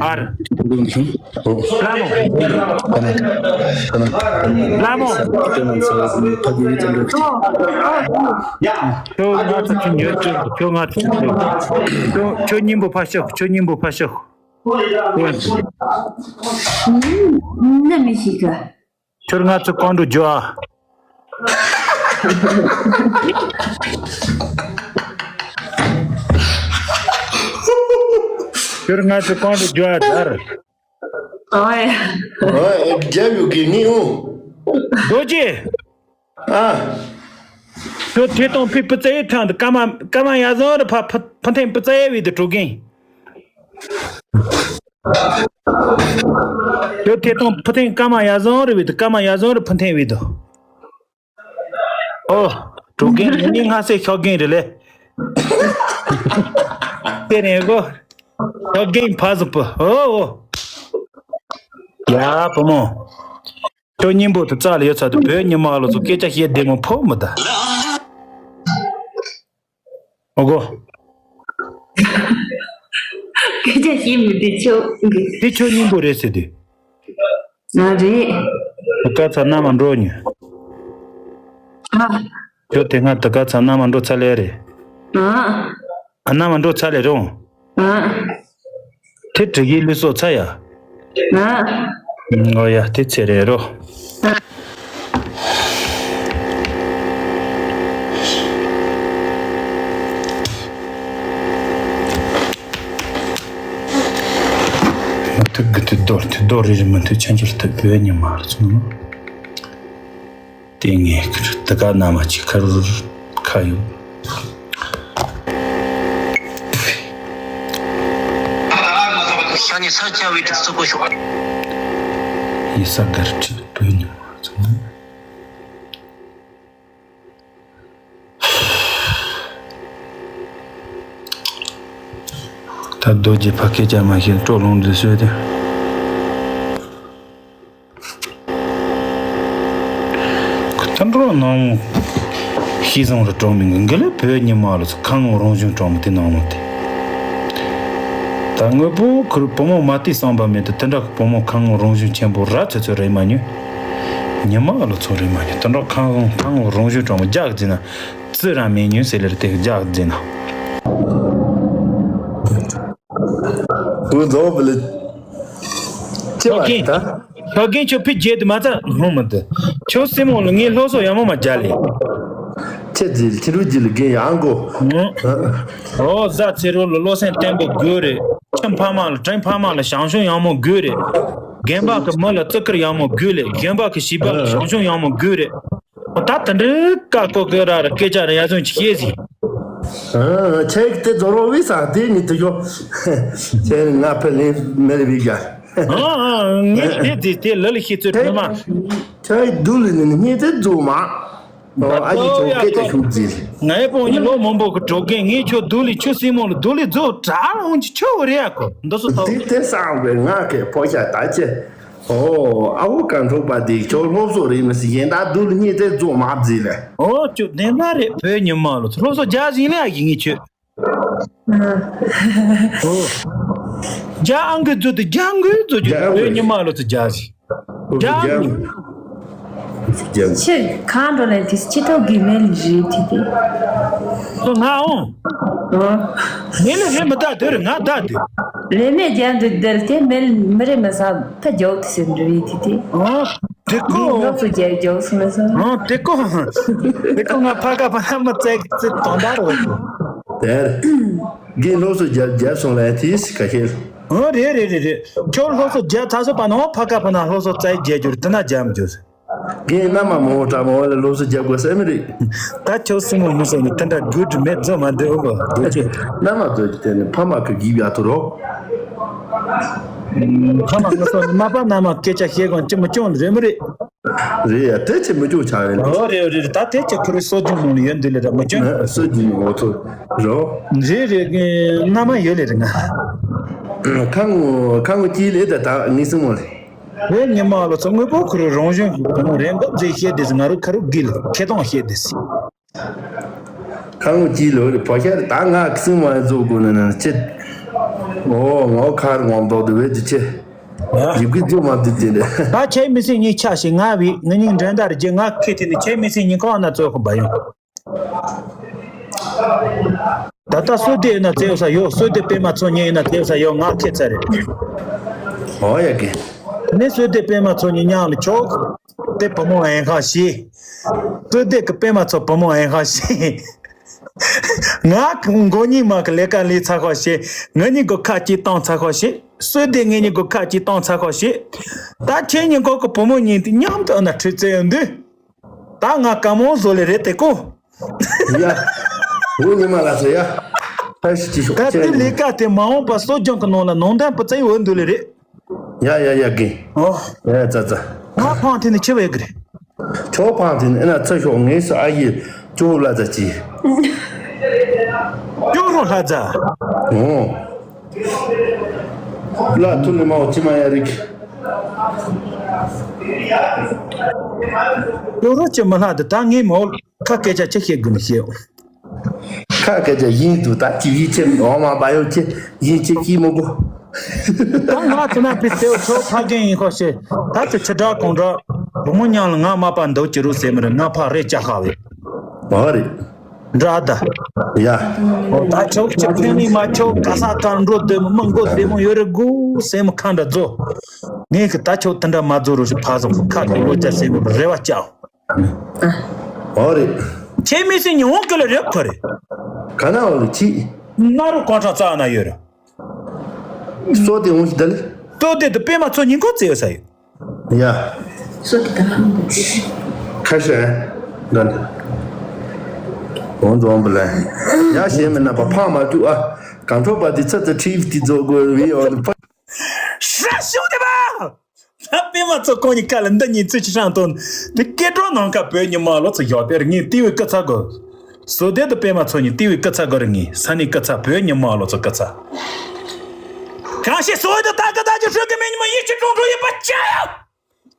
ཨར། ལྷ་མོ། ལྷ་མོ། ཁྱོད་ང་ཚོ་ཁྱོད་ཉོ་ཁྱོད་ཁྱོད་ང་ཚོ་ཁྱོད་ཁྱོད་སྙིང་པོ་ཕ་ཤོག་ཁྱོད་སྙིང་པོ་ཕ་ཤོག་ནམ་མི་ཤེས་གི། ཁྱོད་ང་ཚོ་གང་དུ་འགྱོ་ཨ། ཁྱོད་ང་ཚོ་གང་དུ་འགྱོ་ཨ་དར། ཨོའི། ཨོའི་རྒྱབ་ཡོད་གི་མི་འོང་། རྡོ་རྗེ། ཨ། ཁྱོད་ཐད་གཏོང་ཕི་སྤུ་རྩ་ཡི་ཐང་དུ་ཀ་མ་ཀ་མ་ཡ་བཟང་རུ་ཕ་ཕ་ཕ་ཐེང་སྤུ་རྩ་ཡི་བི་དུ་དྲུག་གིན། ཁྱོད་ཐད་གཏོང་ཕ་ཐེང་ཀ་མ་ཡ་བཟང་རུ་བི་དུ་ཀ་མ་ཡ་བཟང་རུ་ཕ་ཐེང་བི་དུ། ཨོ། དྲུག་གིན་ངེད་གཉིས་སྔ་སེ་ཤོག་གིན་རེད་ལེ། དེ་ནས་གོ། ཤོག་གིན་ཕ་ཟུ་པུ་ཨོ་ཨོ། ཡ་བུ་མོ། ཁྱོད་སྙིང་པོ་དུ་རྩ་ལ་ཡོད་ཚ་དུ་བོད་ཉི་མ་ལོ་ཚོ་སྐད་ཆ་བཤད་བདེ་མོ་ཕོ་མི་ད། ཨོ་གོ། སྐད་ཆ་བཤད་མི་བདེ་ཆོག་གི། དེ་ཁྱོད་སྙིང་པོ་རེད་ཟེར་དུས། ང་རེད། དུ་ཀ་ཚ་ན་མ་འགྲོ་ཉོ། ཨ། ཁྱོད་དེ་སྔ་དུ་ཀ་ཚ་ན་མ་འགྲོ་ཚ་ལེ་རེད། ཨ། ཨ་ན་མ་འགྲོ་ཚ་ལེ་རོང་། ཨ། དེ་དྲི་གི་ལུས་སོ་ཚ་ཡ། ཨ། ཨོ་ཡ་དེ་ཚེ་རེད་རོ། མ་ཐུག་གི་དུ་རྡོར་དུ་རྡོར་རི་རི་མ་ཐུག་ཆང་ཆུར་ཐུག་བོད་ཉི་མ་ལ་སོང་། དེ་ངས་ཁར་དི་ག་ན་མ་ཅིག་ཁར་ཁ་ཡོད། ཤ་ནི་ས་ཆ་བའི་དུས་སུ་གོ་ཤོག་ཡི་ས་གར་ཁྲི་བོད་ཉི་མ་ཚང་། ད་རྡོ་རྗེ་ཕ་སྐད་ཆ་མ་ཤེས་སྤྲོ་ལོང་འདི་བཟོས་ཏེ། ཁོ་ད་འགྲོ་ནང་ཤི་སོང་རུ་གྲོང་མི་འགི་ལ་བོད་ཉི་མ་ལ་ཚོ་ཁ་ངོ་རང་བཞིན་གྲོང་མི་དེ་ནང་ལོག་སྟེ། ད་དངོས་པོ་ཁུར་བུ་མོ་མ་བལྟས་བསམ་པ་མེད་དུ་དེ་འདྲ་གི་བུ་མོ་ཁ་ངོ་རང་བཞིན་ཆེན་པོ་ར་ཚོད་ཚོད་རེད་མ་ཉོས། ཉི་མ་ལ་ཚོ་རེད་མ་ཉོས་དེ་འདྲ་ཁ་ངོ་ཁ་ངོ་རང་བཞིན་གྲོང་མི་རྒྱག་ཟིན་ན། ཙི་ར་མེ་ཉུང་ཟེར་ལེར་དེ་རྒྱག་འཛིན་ན། བུ་མཛོག་བུ་ལི། ཅི་བ་ད། ཤོག་གིན་ཁྱོད་ཕི་རྒྱལ་དུ་མ་ཚ་ཧོང་མི་འདུག་ཁྱོད་སྲིན་མོ་ལ་ངའི་སློབ་གསོ་ཡག་མོ་མ་རྒྱག་ལེ། ཁྱེད་རྗེས་ཁྱེད་རུ་རྗེས་ལ་རྒན་ཡང་གོ། ཨོ་ཟ་ཚེ་རོ་ལ་བློ་སེམས་བརྟན་པོ་དགོས་རེད། ཁྱིམ་ཕ་མ་ལ་དྲིན་ཕ་མ་ལ་བྱང་ཆུབ་ཡག་མོ་དགོས་རེད། རྒན་པ་གི་མི་ལ་བརྩི་བཀུར་ཡག་མོ་དགོས་ལེ། རྒན་པ་གི་བྱིས་པ་ལ་བྱང་ཆུབ་ཡག་མོ་དགོས་རེད། ད་དེ་འདྲའི་བཀའ་བཀོད་ཀྱི་ར་ར་སྐད་ཆ་ར་ཡ་སོང་ཅིག་བཤད་ཟིན། ཨ། ཁྱེད་དེ་རྫོགས་རོགས་བི་ས་དེ་ནི་དེ་ཤོ། ཁྱེད་ང་ཕ་ལེ་མེ་རི་བི་ག་ཨ་ཨ། ངས་དེ་དེ་དེ་ལ་ལ་ཤི་ཚོད་ཁྱེད་ཕ་མ། ཁྱེད་དུ་ལི་ནི་ངས་དེ་རྫོགས་མ། ཨ་ཡི་ཚོ་སྐད་ཆ་ཤུགས་ཀྱིས། ང་ཡི་ཕོ་ཉི་ལོ་མང་པོ་གི་གྲོགས་རྒན། ངས་ཁྱོད་དུ་ལི་ཆུ་སྲིན་མོ་ལ་དུ་ལི་རྫོགས་གྲགས་འོང་གི་ཆོ་བ་རེད་ཨ་ཁོ་འདི་སུ་ཐོ། དེ་དེ་སང་བའི་ང་གི་ཕོ་ཤ་ད་ཅེ། ཨོ། ཨ་བོ་གང་འཕྲོག་པ་དེ་ཁྱོད་སློབ་གསོ་རེད་མི་སྲིད་གཞན་དག་སྡུག་ལ་གཉིས་དེ་རྫོགས་མ་བརྫིས་ལས། ཨོ་ཅོ་བདེན་པ་རེད། བོད་ཉི་མ་ལོ་སློབ་གསོ་རྒྱག་ཟིན་ལས་ཡིན་ངེས་ཁྱོད། ཨོ། རྒྱ་ཨང་གི་རྫུ་དེ་རྒྱ་འགུལ་རྫུ་རྒྱུ་རྒྱ་བོད་ཉི་མ་ལོ་ཚོ་རྒྱ་ཟིན། རྒྱ་འགུལ། རྒྱ་འགུལ། ཕྱིར་གང་འགྲོ་ལས་དུས་སྤྱི་ཐོག་གི་མེལ་རེད་དེ་དེ། ཁོ་ང་འོང་། ཨོ། མེལ་རེད་མི་ད་དེ་རེད་ང་ད་དེ། ལས་མེད་རྒྱ་འདི་བསྡད་དེ་མེལ་མི་རེད་མི་ས་ད་རྒྱོག་དེ་ཟེར་འདྲི་རེད་དེ་དེ། ཨོ། དེ་ཀོ། འདི་ནགས་སུ་རྒྱ་རྒྱོག་སུ་མི་ས། ཨོ་དེ་ཀོ། དེ་ཀོ་ང་ཕ་ཀ་ཕ་ན་མི་བཙལ་གི་ཚེ་དོན་དག་རེད། དེར། རྒན་སློབ་གསོ་རྒྱབ་རྒྱབ་སོང་ལ་དེས་ཁ་ཤས། ཨོ་རེད་རེད་རེད་རེད། ཁྱོད་སློབ་གསོ་རྒྱབ་ཚར་སོང་པ་ན་ཕ་ཀ་ཕ་ན་སློབ་གསོ་བཙལ་རྒྱབ་རྒྱུར་དེ་ན་རྒྱབ་མི་རྒྱུ། རྒན་མནའ་མ་མང་བོ་གྲྭ་མང་བོ་ལ་སློབ་གསོ་རྒྱབ་དགོས་ས་མི་རེད། ད་ཁྱོད་སྲིང་མོ་མི་སོང་ནི་དེ་འདྲ་དགོད་སྒྲུབ་མེད་རྫོགས་མ་འདོད་འོ་འདོད་ཅེ། མནའ་མ་ཚོ་གི་དེ་ནི་ཕ་མ་གི་གིབ་ཡ་ཐུ་རོ། ཕ་མ་མི་སོང་ནི་མ་པ་མནའ་མ་སྐད་ཆ་བཤད་གོང་ཅི་མི་སྐྱོང་རེད་མི་རེད། རེད་ཡ་དེ་ཆེ་མི་སྐྱོང་ཆགས་རེད། ཨོ་རེད་རེད། ད་དེ་ཆེ་ཁུ་རུ་སྲོལ་རྒྱུན་ནང་ནས་ཡོད་འདི་ལས་ར་མི་སྐྱོང་། སྲོལ་རྒྱུན་ནང་འོ་ཐོ་རོ། རེད་རེད། མནའ་མ་ཡོད་ལས་རེད་ང་། ཁ་ངོ་ཁ་ངོ་སྐྱིད་ལས་ད་ད་ངའི་སྲིང་མོ་ལས། བོད་ཉི་མ་ལོ་ཚོ་དངོས་པོ་ཁུ་རུ་རང་བཞིན་གྱི་བུ་མོ་རེད་འགོ་བརྗེ་བཤད་དེ་ང་རུ་ཁ་རུ་དགེ་ལ་ཁེ་གཏོང་བཤད་དེ། ཁ་ངོ་སྐྱིད་ལོ་རེ་ཕོ་ཤར་ད་ང་སྲིང་མ་བཟོ་དགོས་ན་ན་ཅི། ཨོ་ངོ་ཁར་ངོ་མདོག་དེ་བས་དེ་ཆེ། ཡིབ་གི་རྫུ་མ་དེ་དེ་རེད། ད་ཁྱེད་མི་སྲིད་ཉིན་ཆགས་ཤིག་ང་བི་ང་གཉིས་འགྲན་ཟླ་རེ་རྒྱུ་ང་ཁེ་དེ་ནི་ཁྱེད་མི་སྲིད་ཉིན་གང་ན་ཚོད་ཁོ་འབའ་ཡོང་། ད་ལྟ་བསོད་བདེ་ཡིན་ན་བཙལ་ས་ཡོད། བསོད་བདེ་པད་མ་མཚོ་ཉིད་ཡིན་ན་བཙལ་ས་ཡོད། ང་ཁེ་ཚ་རེད། ཨོ་ཡ་གི། ནི་བསོད་བདེ་པད་མ་མཚོ་ཉིད་མཉམ་ལ་ཆོག་དེ་བུ་མོ་ཨེ་ཧ་ཤི། བསོད་བདེ་གི་པད་མ་མཚོ་བུ་མོ་ཨེ་ཧ་ཤི། ང་མགོ་གཉིས་མ་གི་ལས་ཀ་ལས་ཚ་ཁ་ཤི། ང་གཉིས་གི་ཁ་གཅིག་བཏང་ཚ་ཁ་ཤི། བསོད་བདེ་ངེད་གཉིས་གི་ཁ་གཅིག་བཏང་ཚ་ཁ་ཤི། ད་ཁྱེད་གཉིས་གོ་གི་བུ་མོ་གཉིས་དེ་མཉམ་དུ་ཨ་ན་ཁྲིད་རྩེ་ཡོང་དུས། ད་ང་དཀའ་མོ་བཟོ་ལེ་རེད་དེ་ཀོ། ཡ། འུ་ཉི་མ་ལ་ཟེར་ཡ། ཕ་ཤི་ཅི་ཤོག་ད་ཁྱེད་དེ་ལས་ཀ་དེ་མ་འོངས་པ་གསོ་སྦྱོང་གི་ནང་ལ་ནང་དོན་པུ་ཙེ་འོས་འདུག་ལེ་རེད། ཡ་ཡ་ཡ་གི། ཨོ། ཡ་ཙ་ཙ། ང་ཕང་དེ་ནི་ཆེ་བའི་གི་རེད། ཁྱོད་ཕང་དེ་ནི་ཨེ་ན་ཚ་ཤོག་ངེས་སུ་ཨ་ཡི་ཅོ་ལ་ཙ་ཅི། ཅོ་རོ་ལྷ་ཙ། ཨོ། ལ་ཐུ་ནི་མའོ་ཅི་མ་ཡ་རིག་ཡོ་རོ་ཅི་མ་ལྷ་དེ་ད་ངའི་མོ་ཁ་སྐད་ཆ་ཅི་བཤད་དགོས་ནི་བཤད། ཁ་སྐད་ཆ་ཡིན་དུ་ད་ཅི་ཡིན་ཅི་འོ་མ་བ་ཡོ་ཅི་ཡིན་ཅི་ཅི་མོ་གོ། ད་ང་ཚོ་ན་པི་སེའུ་ཚོ་ཕ་རྒན་ཡིན་ཁོ་ཤེས། ད་ཚོ་ཆི་དྲག་གོང་དྲག་བུ་མོ་མཉམ་ལ་ང་མ་པ་འདུག་ཅི་རུ་ཟེར་མི་རེད། ང་ཕ་རེ་ཅག་ཧ་བས། མ་རེད། འདྲ་ད། ཡ། ད་ཆོག་ཆོག་ཕན་ནི་མ་ཆོག་ག་ས་གར་འགྲོ་བདེ་མོ་མི་མགོ་བདེ་མོ་ཡོད་རེད་གུ་སེམས་ཁ་འདྲ་རྫོ། ངས་གི་ད་ཆོག་དེ་འདྲ་མ་རྫོ་རུ་ཕ་བཟང་ཁ་གི་ལོ་ཅག་སེམས་རེ་བ་ཅག་ཨོ་རེད། ཁྱེད་མི་སྲིད་ཉི་འོང་གི་ལ་རེད་ཁོ་རེད། ག་ན་འོ་ལ་ཅི། ང་རུ་ཀོན་ཁྲག་རྩ་ན་ཡོད་རེད། སོ་དེ་འོང་ཞིག་ད་ལེ། སོ་དེ་དུ་པད་མ་མཚོ་ཉིན་གོ་བཙལ་ཡོད་ས་ཡོད། ཡ། སོ་དེ་ག་ཧང་དུ་ཁ་ཤས། འདི་འདི། འོང་འཛོམས་པ་ལ། ཡ་ཞེས་མི་ན་པ་ཕང་མ་བཅུག་ཨ། གང་ཐོབ་པ་དེ་ཚ་ཚ་ཁྲིབ་དེ་རྫོགས་དགོས་བའི་འོ་ནི་ཕ། ཧྲ་ཤོ་དེ་པ། ད་པད་མ་མཚོ་ཁོང་གཉིས་ཀ་ལ་འདི་གཉིས་ཚུལ་ཆི་ཧྲང་དོན། དེ་སྐད་གྲོགས་ནང་ཁ་བོད་ཉི་མ་ལོ་ཚོ་ཡོད་པའི་ངས་ལྟེ་བའི་སྐུ་ཚ་དགོས། བཟོ་ལྡན་དུ་པད་མ་མཚོ་གཉིས་ལྟེ་བའི་སྐུ་ཚ་དགོས་རེད། ངས་ས་གནས་སྐུ་ཚ་བོད་ཉི་མ་ལོ་ཚོ་སྐུ་ཚ། གང་ཞིག་བཟོ་ལྡན་ད་ག་ད་ཅི་ཧྲུལ་གི་མེ་ཉི་མ་ཡིད་ཀྱི་ཀྲུང་ཀྲུང་ཡིན་པ་ཅི་ཡ།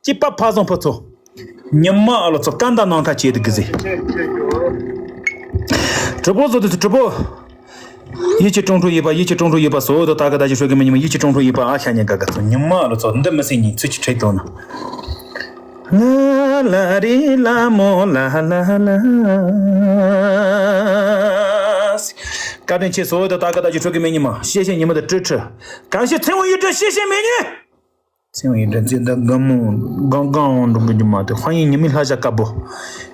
སྐྱིད་པ་ཕ་བཟང་ཕུ་ཚོ། ཉི་མ་ཨ་ལོ་ཚོ་སྐད་མདའ་ནང་ཁ་བྱེད་དུ་གི་ཟེ། གྲུ་པོ་བཟོ་དུ་གྲུ་པོ། ཡིད་ཀྱི་ཀྲུང་ཀྲུང་ཡིད་པ་ཡིད་ཀྱི་ཀྲུང་ཀྲུང་ཡིད་པ་བཟོ་དུ་ད་ག་ད་ཅི་ཧྲུལ་གི་མེ་ཉི་མ་ཡིད་ཀྱི་ཀྲུང་ཀྲུང་ཡིད་པ་ཨ་ཤ་ཉེ་ག་ག་ཚོ་ཉི་མ་ཨ་ལོ་ཚོ་འདི་མི་སྲིད་ཉིན་ཚུལ་གྱི་ཁྲེག་དོ་ན། ལ་ལ་རི་ལ་མོ་ལ་ལ་ལ། བཀའ་དྲིན་ཆེ་བཟོ་དུ་ད་ག་ད་ཅི་ཧྲུལ་གི་མེ་ཉི་མ་ཤེས་ཤེས་ཉི་མ་དུ་ཀྲུ་ཁྲུ། གང་ཤེས་ཚེ་བོ་ཡིད་ཀྲུ་ཤེས་ཤེས་མེ་ཉི། ཚེ་དབང་ཡིན་འདྲ་མཛེས་འདྲ་དགའ་མོ་དགའ་དགའ་འོང་འགྲོ་གི་མ་དེ་ཧ་ཡིན། ཉི་མའི་ལྷ་བྱ་དཀར་པོ།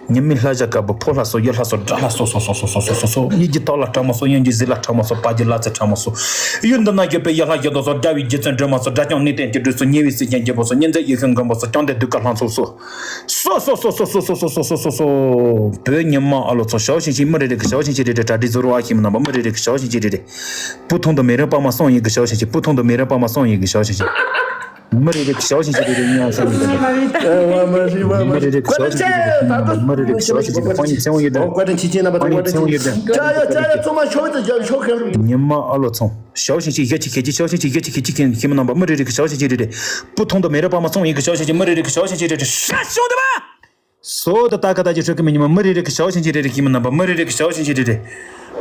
ཉི་མའི་ལྷ་བྱ་དཀར་པོ། ཕོ་ལྷ་སོ། གཡུ་ལྷ་སོ། དགྲ་ལྷ་སོ་སོ། གཡས་ཀྱི་ཐོག་ལ་དྲག་མོ་སོ། གཡོན་གྱི་གཟིག་ལ་དྲག་མོ་སོ། བར་གྱི་ལ་ཚེ་དྲག་མོ་སོ། ཡུལ་འདི་ན་ཡོད་པའི་གཡུ་ལྷ་གཡུ་མདོག་སོ། དགྲ་བོའི་རྗེ་བཙུན་སྒྲོལ་མ་སོ། དགྲ་བཅོམ་ནི་རྟེན་གྱི་སྦྲུལ་སོ། ཉེ་བའི་གསེར་ཁྱེམས་སྐྱིད་པོ་སོ། གཉེན་ཚན་ཡེ་ཤེས་མགོན་པོ་སོ། བཅོམ་ལྡན་གདུགས་དཀར་ལྷ་མཚོ་སོ། སོ་སོ་སོ་སོ་སོ་སོ། བོད་ཉི་མ་ཨ་ལོ་ཚོ། ཞའོ་ཞིང་ཆིན་མི་རེ་རེ་གི་ཞའོ་ཞིང་ཆིན་རེ་རེ། གྲ་སྒྲིག་བཟོ་རོགས་ཨ། ཁྱིམ་རྣམ་པ་མི་རེ་རེ་གི་ཞའོ་ཞིང་ཆིན་རེ་རེ། སྤུ་ཐུང་དུ་མེ་རི་པདྨ་སོང་ཡིན་གི་ཞའོ་ཞིང་ཆིན། སྤུ་ཐུང་དུ་མེ་རི་པདྨ་སོང་ཡིན་གི་ཞའོ་ཞིང་ཆིན། མི་རེ་རེ་གི་ཞའོ་ཞིང་ཆིན་རེ་རེ་ཡིན་ཨ། ས་ཡིན་གི། མི་རེ་རེ་གི་ཞའོ་ཞིང་ཆིན་རེ་རེ། མི་རེ་རེ་གི་ཞའོ་ཞིང་ཆིན་རེ་རེ། ཁོང་ཉིད་ཚེ་དབང་ཡོད་དོ། ཁོང་ཉིད་ཚེ་དབང་ཡོད་དོ། ཉི་མ་ཨ་ལོ་ཚོ། ཞའོ་ཞིང་ཆིན་ཡ་ཆི་ཁེ་ཆི། ཞའོ་ཞིང་ཆིན་ཡ་ཆི་ཁེ་ཆི། ཁྱིམ་རྣམ་པ་མི་རེ་རེ་གི་ཞའོ་ཞིང་ཆིན་རེ་རེ། སྤུ་ཐུང་དུ་མེ་རི་པདྨ་སོང་ཡིན་གི་ཞའོ་ཞིང་ཆིན། མི་རེ་རེ་གི་ཞའོ་ཞིང་ཆིན་རེ་རེ། ཧྲ་ཞོ་དེ་མ། སོ་ད་ད་ག་ད་ཅི་ཧྲོ་གི་མི་ཉི་མ། མི་རེ་རེ་གི་ཞའོ་ཞིང་ཆིན་རེ་རེ། ཁྱིམ་རྣམ་པ་མི་རེ་རེ་གི་ཞའོ་ཞིང་ཆིན་རེ་རེ།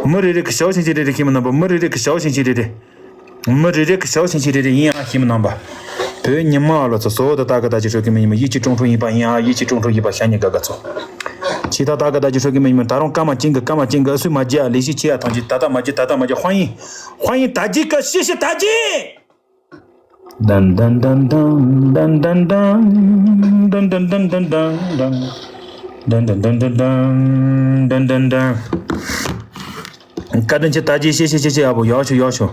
མི་རེ་རེ་གི་ཞའོ་ཞིང་ཆིན་རེ་རེ། ཁྱིམ་རྣམ་པ་མི་རེ་རེ་གི་ཞའོ་ཞིང་ཆིན་རེ་རེ། མི་རེ་རེ་གི་ཞའོ་ཞིང་ཆིན་རེ་རེ་ཡིན་ཨ། ཁྱིམ་རྣམ་པ། བོད་ཉི་མ་ཨ་ལོ་ཚོ། སོ་ད་ད་ག་ད་ཅི་ཧྲོ་གི་མི་ཉི་མ། ཡིད་ཀྱི་ཀྲུང་ཀྲུང་ཡིན་པ་ཡིན་ཨ། ཡིད་ཀྱི་ཀྲུང་ཀྲུང་ཡིན་པ་ཤ་ཉེ་དགའ་དགའ་ཚོ། ཆི་ད་ད་ག་ད་ཅི་ཧྲོ་གི་མི་ཉི་མ། ད་རུང་སྐར་མ་གཅིག་གི་སྐར་མ་གཅིག་གི་ཨ་སུས་མ་བརྗེད་ཨ། ལས་ཤིག་ཆེ་ཡ་ཐང་ཆེ། ད་ད་མ་བརྗེད། ད་ད་མ་བརྗེད། ཧོ་ཡིན། ཧོ་ཡིན། ད་ཅི་ག་ཤི་ཤི་ད་ཅི། ཏན་ཏན་ཏན་ཏན། བཀའ་དྲིན་ཆེ། ད་ཅི་ཤེ་ཤེ་ཤེ་ཤེ་ཨ་བོ། ཡག་ཤོ་ཡག་ཤོ།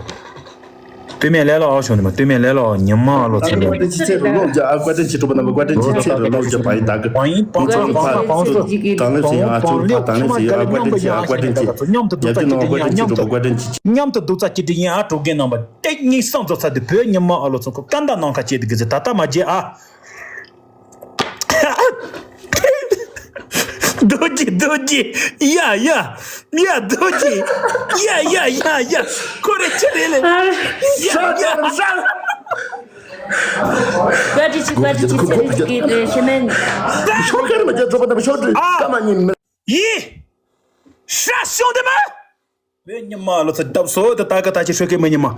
སྟོད་སྨད་ལས་ལ་ཨ་ཤོ་ནི་མ། སྟོད་སྨད་ལས་ལ་ཨ། ཉི་མ་ཨ་ལོ་ཚོ། བཀའ་དྲིན་ཆེ་ཚེ་རུ་ལོག་རྒྱ་ཨ། བཀའ་དྲིན་ཆེ་གྲུབ་པ་རྣམ་པ། བཀའ་དྲིན་ཆེ་ཚེ་རུ་ལོག་རྒྱ་བ་ཡི་ད་གི། བང་ཡིན་བང་ཚོ་བང་ཚོ་བང་ཚོ། དང་ལེ་ཚེ་ཡང་ཨ་ཚོ་ད་དང་ལེ་ཚེ་ཡང་ཨ། བཀའ་དྲིན་ཆེ། ཡ་གི་ནང་བཀའ་དྲིན་ཆེ་གྲུབ་པ། བཀའ་དྲིན་ཆེ། མཉམ་དུ་སྡུག་ཚ་ཅི་འདྲ་ཡིན་ཨ། གྲོགས་རྒན་རྣམ་པ། ཏེ་གཉིས་སམ་ཚོ་ཚ་དེ་བོད་ཉི་མ་ཨ་ལོ་ཚོ་ཁོ་ཀ་འདའ་ནང་ཁ་བྱེད་དེ་གི་ཚེ་ད་ལྟ་མ་བརྗེད་ཨ། རྡོ་རྗེ་རྡོ་རྗེ། ཡ་ཡ་ཡ། རྡོ་རྗེ། ཡ་ཡ་ཡ་ཡ། ཁོ་རེ་ཆི་རེ་ལེ། ཡ་ཡ། བཀའ་དྲིན་ཆེ། བཀའ་དྲིན་ཆེ། ཚེ་རིང་གི་ཞེ་མེད། ཤོག་ཁར་མ་བརྒྱབ་གྲོགས་པོ་རྣམ་པ། ཤོག་དྲིལ་ཀ་མ་ཉིན་མི། ཡི། ཧྲ་ཤོང་དེ་མ། བོད་ཉི་མ་ལོ་ཚ་བཏབ་སོ་དེ་ད་ག་ད་ཅི་ཧྲོ་གི་མི་ཉི་མ།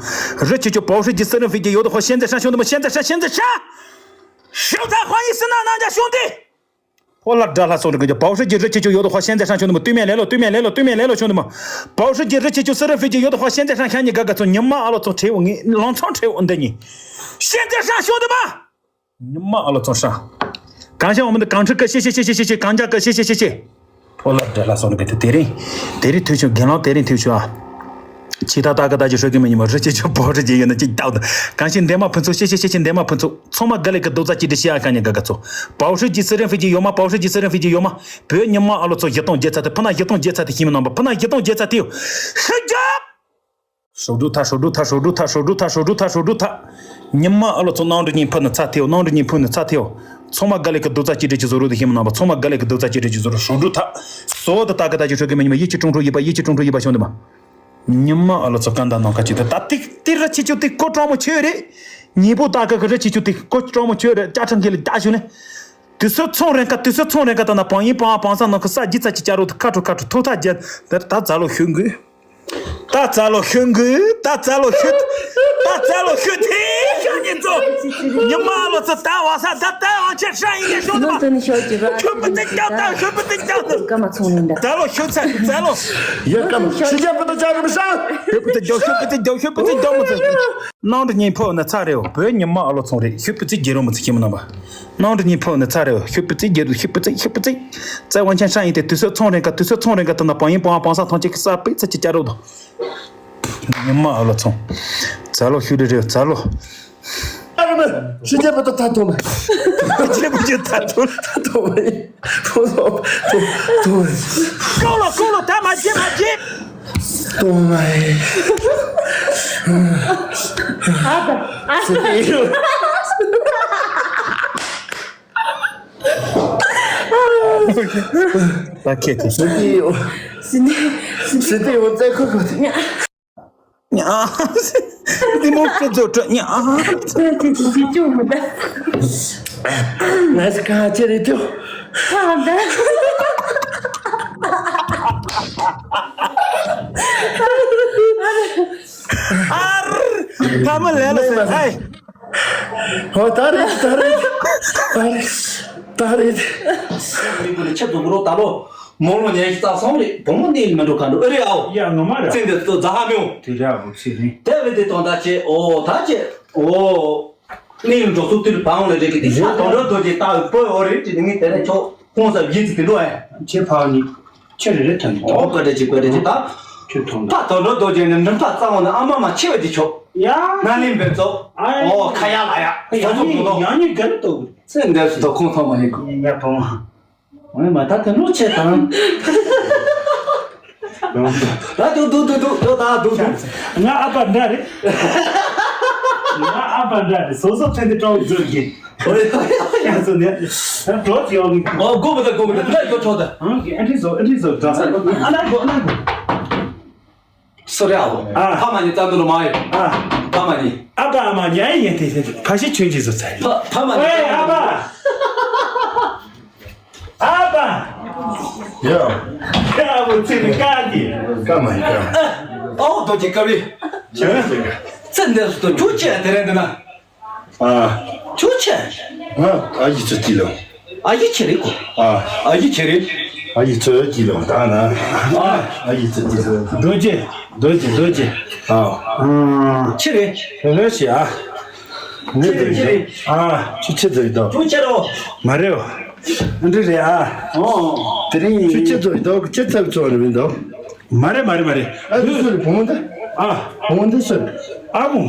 རི་ཆེ་ཆོ་པའོ་ཧྲི་ཇི་སི་རི་ཧྥི་ཇི་ཡོད་དོ་ཧོ། ཤན་ཛེ་ཧྲན་ཤོང་དེ་མ། ཤན་ཛེ་ཧྲན། ཤན་ཛེ་ཧྲན། ཧྲི་ཚ་ཧོ་ཡི་སི་ན་ན་འཇའ་ཤོང་དེ། ཕོ་ལ་དགྲ་ལྷ་སོགས་རིགས་ཀྱི་པའོ་ཧྲི་ཇི་རི་ཆེ་ཆོ་ཡོད་དོ་ཧོ། ཤན་ཛེ་ཧྲན་ཤོང་དེ་མ། སྟོད་སྨད་ལས་ལོ། སྟོད་སྨད་ལས་ལོ། སྟོད་སྨད་ལས་ལོ་ཤོང་དེ་མ། པའོ་ཧྲི་ཇི་རི་ཆེ་ཆོ་སི་རི་ཧྥི་ཇི་ཡོད་དོ་ཧོ། ཤན་ཛེ་ཧྲན་ཤ་ཉེ་དགའ་དགའ་ཚོ། ཉི་མ་ཨ་ལོ་ཚོ་ཁྲེའུ་ངེ་ལང་ཚང་ཁྲེའུ་འདི་ཉི། ཤན་ཛེ་ཧྲན་ཤོང་དེ་མ། ཉི་མ་ཨ་ལོ་ཚོ་ཧྲ། གང་ཤ་འོ་མི་འདི་གང་ཁྲི་ཀ་ཤེ་ཤེ་ཤེ་ཤེ་ཤེ། གང་ཇག་ཀ་ཤེ་ཤེ་ཤེ་ཤེ། ཕོ་ལ་དགྲ་ལྷ་སོགས་རིགས་ཀྱི་དེ་རིང་། དེ་རིང་ཐོས་ཤོག་རྒན་ལགས། དེ་རིང་ཐོས་ཤོག་ཨ། ཆི་ད་ད་ག་ད་ཅི་ཧྲོ་གི་མི་ཉི་མ། རི་ཆེ་ཆོ་པའོ་ཧྲི་ཇི་ཡོད་ན་ཅིག་བཏབ་དང་། གང་ཤེས་འདན་མ་ཕུན་ཚོགས། ཤེ་ཤེ་ཤེ་ཤེ་འདན་མ་ཕུན་ཚོགས། ཚང་མ་དགའ་ལེ་གི་རྡོག་རྩ་གཅིག་སྒྲིལ་བྱེད་ཨ། གང་ཉིད་དགའ་དགའ་ཚོ། པའོ་ཧྲི་ཇི་སི་རན་ཧྥི་ཇི་ཡོད་མ། པའོ་ཧྲི་ཇི་སི་རན་ཧྥི་ཇི་ཡོད་མ། བོད་ཉི་མ་ཨ་ལོ་ཚོ་བཞི་སྟོང་བརྒྱད་ཚ་དེ། ཕུ་ན་བཞི་སྟོང་བརྒྱད་ཚ་དེ། ཤི་མི་རྣམ་པ། ཕུ་ན་བཞི་སྟོང་བརྒྱད་ཚ་དེ། ཧི་རྒྱབ། ཧྲོ་དྲུག་ཐ། ཧྲོ་དྲུག་ཐ། ཧྲོ་དྲུག་ཐ། ཉི་མ་ཨ་ལོ་ཚོ་གནམ་གྲུ་གཉིས་འཕུར་ནས་ཚ་ཐེའོ། གནམ་གྲུ་གཉིས་འཕུར་ནས་ཚ་ཐེའོ། ཚང་མ་དགའ་ལེ་གི་རྡོག་རྩ་གཅིག་སྒྲིལ་གྱི་བཟོ་རོགས་དེ། ཤི་མི་རྣམ་པ། ཚང་མ་དགའ་ལེ་གི་རྡོག་རྩ་གཅིག་སྒྲིལ་གྱི་བཟོ་རོགས། ཧྲོ་དྲུག་ཐ། སོ་དེ་ད་ག་ད་ཅི་ཧྲོ་གི་མི་ཉི་མ། ཡིད་ཀྱི་ཀྲུང་ཀྲུང་ཡིད་པ། ཡིད་ཀྱི་ཀྲུང་ཀྲུང་ཡིད་པ་ཤོང་དེ་མ། ཉི་མ་ཨ་ལོ་ཚོ་ཀ་འདའ་ནང་ཁ་ཅིག་ཏུ་ད་ཏིག་ཏིག་རི་ཆེ་ཆོ་ཏིག་ཀོ་ཀྲོང་མོ་ཆོས་རེད། ཉི་པོ་ད་ག་གི་རི་ཆེ་ཆོ་ཏིག་ཀོ་ཀྲོང་མོ་ཆོས་རེད། ཅ་ཁྲ་འགེ་ལ་ད་ཞུ་ནས། དུས་ཚོད་ཚོང་རན་ཀ། དུས་ཚོད་ཚོང་རན་ཀ་ད་ན་བང་ཡིན་བང་བང་ས་ནང་ཁ་ས་ཇི་ཚ་ཅི་ཅ་རོ་ད་ཁ་ཁྲོ་ཁ་ཁྲོ་ཐོ་ཐ་རྒྱ་ད་ད་ཛ་ལོ་ཤོད་འགུ། ད་ཛ་ལོ་ཤོད་འགུ། ད་ཛ་ལོ་ཤོད། ད་ཛ་ལོ་ཤོད་དེ་ཤོད་ཉིན་ཚོ། ཉི་མ་ཨ་ལོ་ཚོ་ད་བ་ས་ད་ད་བ་ཆེ་ཧྲ་ཡིན་ནས་ཤོད་ནི་མ། ཤོད་པ་དེ་ཀྱག་ད། ཤོད་པ་དེ་ཀྱག་ད། ཀ་མ་ཚོང་ནི་འདྲ། ཛ་ལོ་ཤོད་ཚ་ཛ་ལོ། ཡ་ཀ་མ་ཤི་ཅ་པ་ད་ཅ་རུ་མི་ཤ། ཤོད་པ་དེ་རྒྱོ། ཤོད་པ་དེ་རྒྱོ། ཤོད་པ་དེ་རྒྱོ་མ་ཚོ། ནང་དུ་ཉིན་ཕོག་ན་ཚ་རེའོ། བོད་ཉི་མ་ཨ་ལོ་ཚོང་རེད། ཤོད་པ་དེ་རྒྱལ་རོ་མ་ཚོ་ཁྱིམ་ནང་པ། ནང་དུ་ཉིན་ཕོག་ནས་ཚ་རེ་ཤུ་པི་ཙི་རྒྱལ་རུ་ཤུ་པི་ཙི་ཤུ་པི་ཙི། ཙེ་ཝན་ཆན་ཧྲ་ཡིན་ཏེ་དུས་ཚོད་ཚོང་རེ་འགའ། དུས་ཚོད་ཚོང་རེ་འགའ་ད་ན་བང་ཡིན་བང་བང་ས་ཐོང་ཅིག་ས་པི་ཙི་ཅི་ཅ་རུ་དོ། ཉི་མ་ཨ་ལོ་ཚོང་། ཙ་ལོ་ཤུ་རེ་རེ་ཙ་ལོ། ཨ་ར་མ་ཤི་རྒྱལ་པོ་ད་ད་ཐོང་མ། ཤི་རྒྱལ་པོ་ད་ཐོང་ད་ཐོང་མ་ཡིན། ཐོང་ཐོང་ཐོང་ཐོང་མ་ཡིན། ཀོ་ལོ་ཀོ་ལོ་ད་མ་བྱེད་མ་བྱེད། ཏོ་མ་ཧེ། ཨ་ད་ཨ་ད། ད་ཁེ་ཏེ། སི་ཏི་ཡོ། སི་ཏི་ཡོ་ཙེ་ཁོ་ཁོ་ཏེ། ཉ། ཏི་མོ་ཁེ་ཛོ་ཏྲ་ཉ། ཙེ་ཏི་ཏི་ཅུ་མི་ད། ང་སི་ཁ་ཅེ་རེ་ཏོ། ཨ་ད། ཨར། ཕ་མ་ལས་ལ་སེ་ཧའི། ཧོ་ད་རེད་ད་རེད་ད་རེད་ད་རེད། མི་བུ་ནི་ཆེ་དུ་གུ་རོ་ད་ལོ། མོ་ལོ་ཉན་ཤི་ཙ་སོང་རེད། བུ་མོ་ནི་མི་འགྲོ་ག་འགྲོ་ཨེ་རེད་ཨའོ། ཡ་ངོ་མ་ར། ཙེ་འདི་ཏོ་ཛ་ཧ་མེའོ། དེ་རེད་ཨ་བུ་ཚེ་རིང་། དེ་བས་དེ་དོན་ད་ཅེ་ཨོ་ད་ཅེ་ཨོ། གནས་ཡུལ་འགྲོ་ཚུལ་དུས་ཕ་བོང་ལ་རེད་ཀྱི་དེ་ཕ་དོན་གྲུབ་རྡོ་རྗེ་ལྟ་བུའི་བུ་ཡོད་རེད་ཀྱི་དེ་ངས་དེ་ནས་ཆོག་ཁོང་ས་བཞི་ཙི་དེ་འགྲོ་ཨེ། ཁྱེད་ཕ་བོང་ཁྱེད་རེ་རེ་ཐོན་ཏོ། ཨོ་བཀའ་དྲིན་ཆེ་བཀའ་དྲིན་ཆེ་ད། ཁྱོད་ཐོང་ད། ཕ་དོན་གྲུབ་རྡོ་རྗེ་ནི་མགྲིན་པ་གཙང་བོ་ནི་ཨ་མ་མ་ཆེ་བ་ཅིག་ཆོག་ཡ། ན་ལིང་འབེབས་ཚོགས། ཨོ་ཁ་ཡ་ལ་ཡ། ཡང་ཉིད་ཡང་ཉིད་ག་རེ་ཏོ། ཚེ་འདས་སུ་དོ་ཁོང་ཐོང་མ་ཡིན་གོ། ཡ་ཕ་བོང་། འོན་མ་ད་དེ་ནོ་ཆེ་དང་། ད་དུ་དུ་དུ་དུ་དུ་ད་དུ་དུ། ང་ཨ་ཕ་འདྲ་རེད། ང་ཨ་ཕ་འདྲ་རེད། སོ་སོ་ཕན་དེ་སྤྲང་བོ་བཟོས་ཀྱི། ཡ་སོ་ནས་ད་གྲོགས་ཡོང་གི། ཨོ་དགོ་མི་ད་དགོ་མི་ད་ད་ཡོ་ཆོག་ད། ཨང་གི་ཨ་འདྲི་བཟོ་ཨ་འདྲི་བཟོ་ད་ས་ཨ་ན་གོ་ཨ་ན་གོ། སོ་རེ་ཨོ། ཨ། ཕ་མ་ནི་ཙམ་དུ་ལ་མ་ཡོད། ཨ། ཕ་མ་ནི། ཨ་ཕ་ཨ་མ་ཉ་ཡི་ཡན་དེ་ཕ་ཤི་ཆོས་ཀྱི་བཟོ་ཚ་ཡི། ཕ་ཕ་མ་ནི། ཨེ་ཨ་ཕ། ཨ་ཕ། ཡ། ཁ་བོ་ཚེ་ནི་ཀ་གི། ཀ་མ་ཡི་ཀ། ཨའོ་རྡོ་རྗེ་དཀར་བའི། ཆེ་བའི་ཟེར་ག་ཚེ་འདས་སུ་ཆུ་ཆེ་དེ་རེད་འདི་ན། ཨ། ཆུ་ཆེ། ཨ་ཨ་ཡི་ཚུ་ཏི་ལོ། ཨ་ཡི་ཆེ་རེད་གོ། ཨ། ཨ་ཡི་ཆེ་རེད། ཨ་ཡི་ཚུ་ཏི་ལོ་ད་ན། ཨ། ཨ་ཡི་ཚུ་ཏི་ལོ། རྡོ་རྗེ། རྡོ་རྗེ་རྡོ་རྗེ། ཨ། ཨ། ཆེ་རེད། ལོས་ཤི་ཨ། ནི་ཆེ་རེད་ཆེ་རེད། ཨ། ཆུ་ཆེ་ཚུ་ཡི་དོ། ཆུ་ཆེ་རོ། མ་རེད་བ། འདི་རེད་ཨ། ཨོ། དེ་རིང་ཆུ་ཆེ་ཚུ་ཡི་དོ་ཆེ་ཚུ་ཚོ་རེད་མི་འདུག་མ་རེད་མ་རེད་མ་རེད། ཨ་འདི་སུ་རེད་བུ་མོ་འདི། ཨ། བུ་མོ་འདི་སུ་རེད། ཨ་བུ།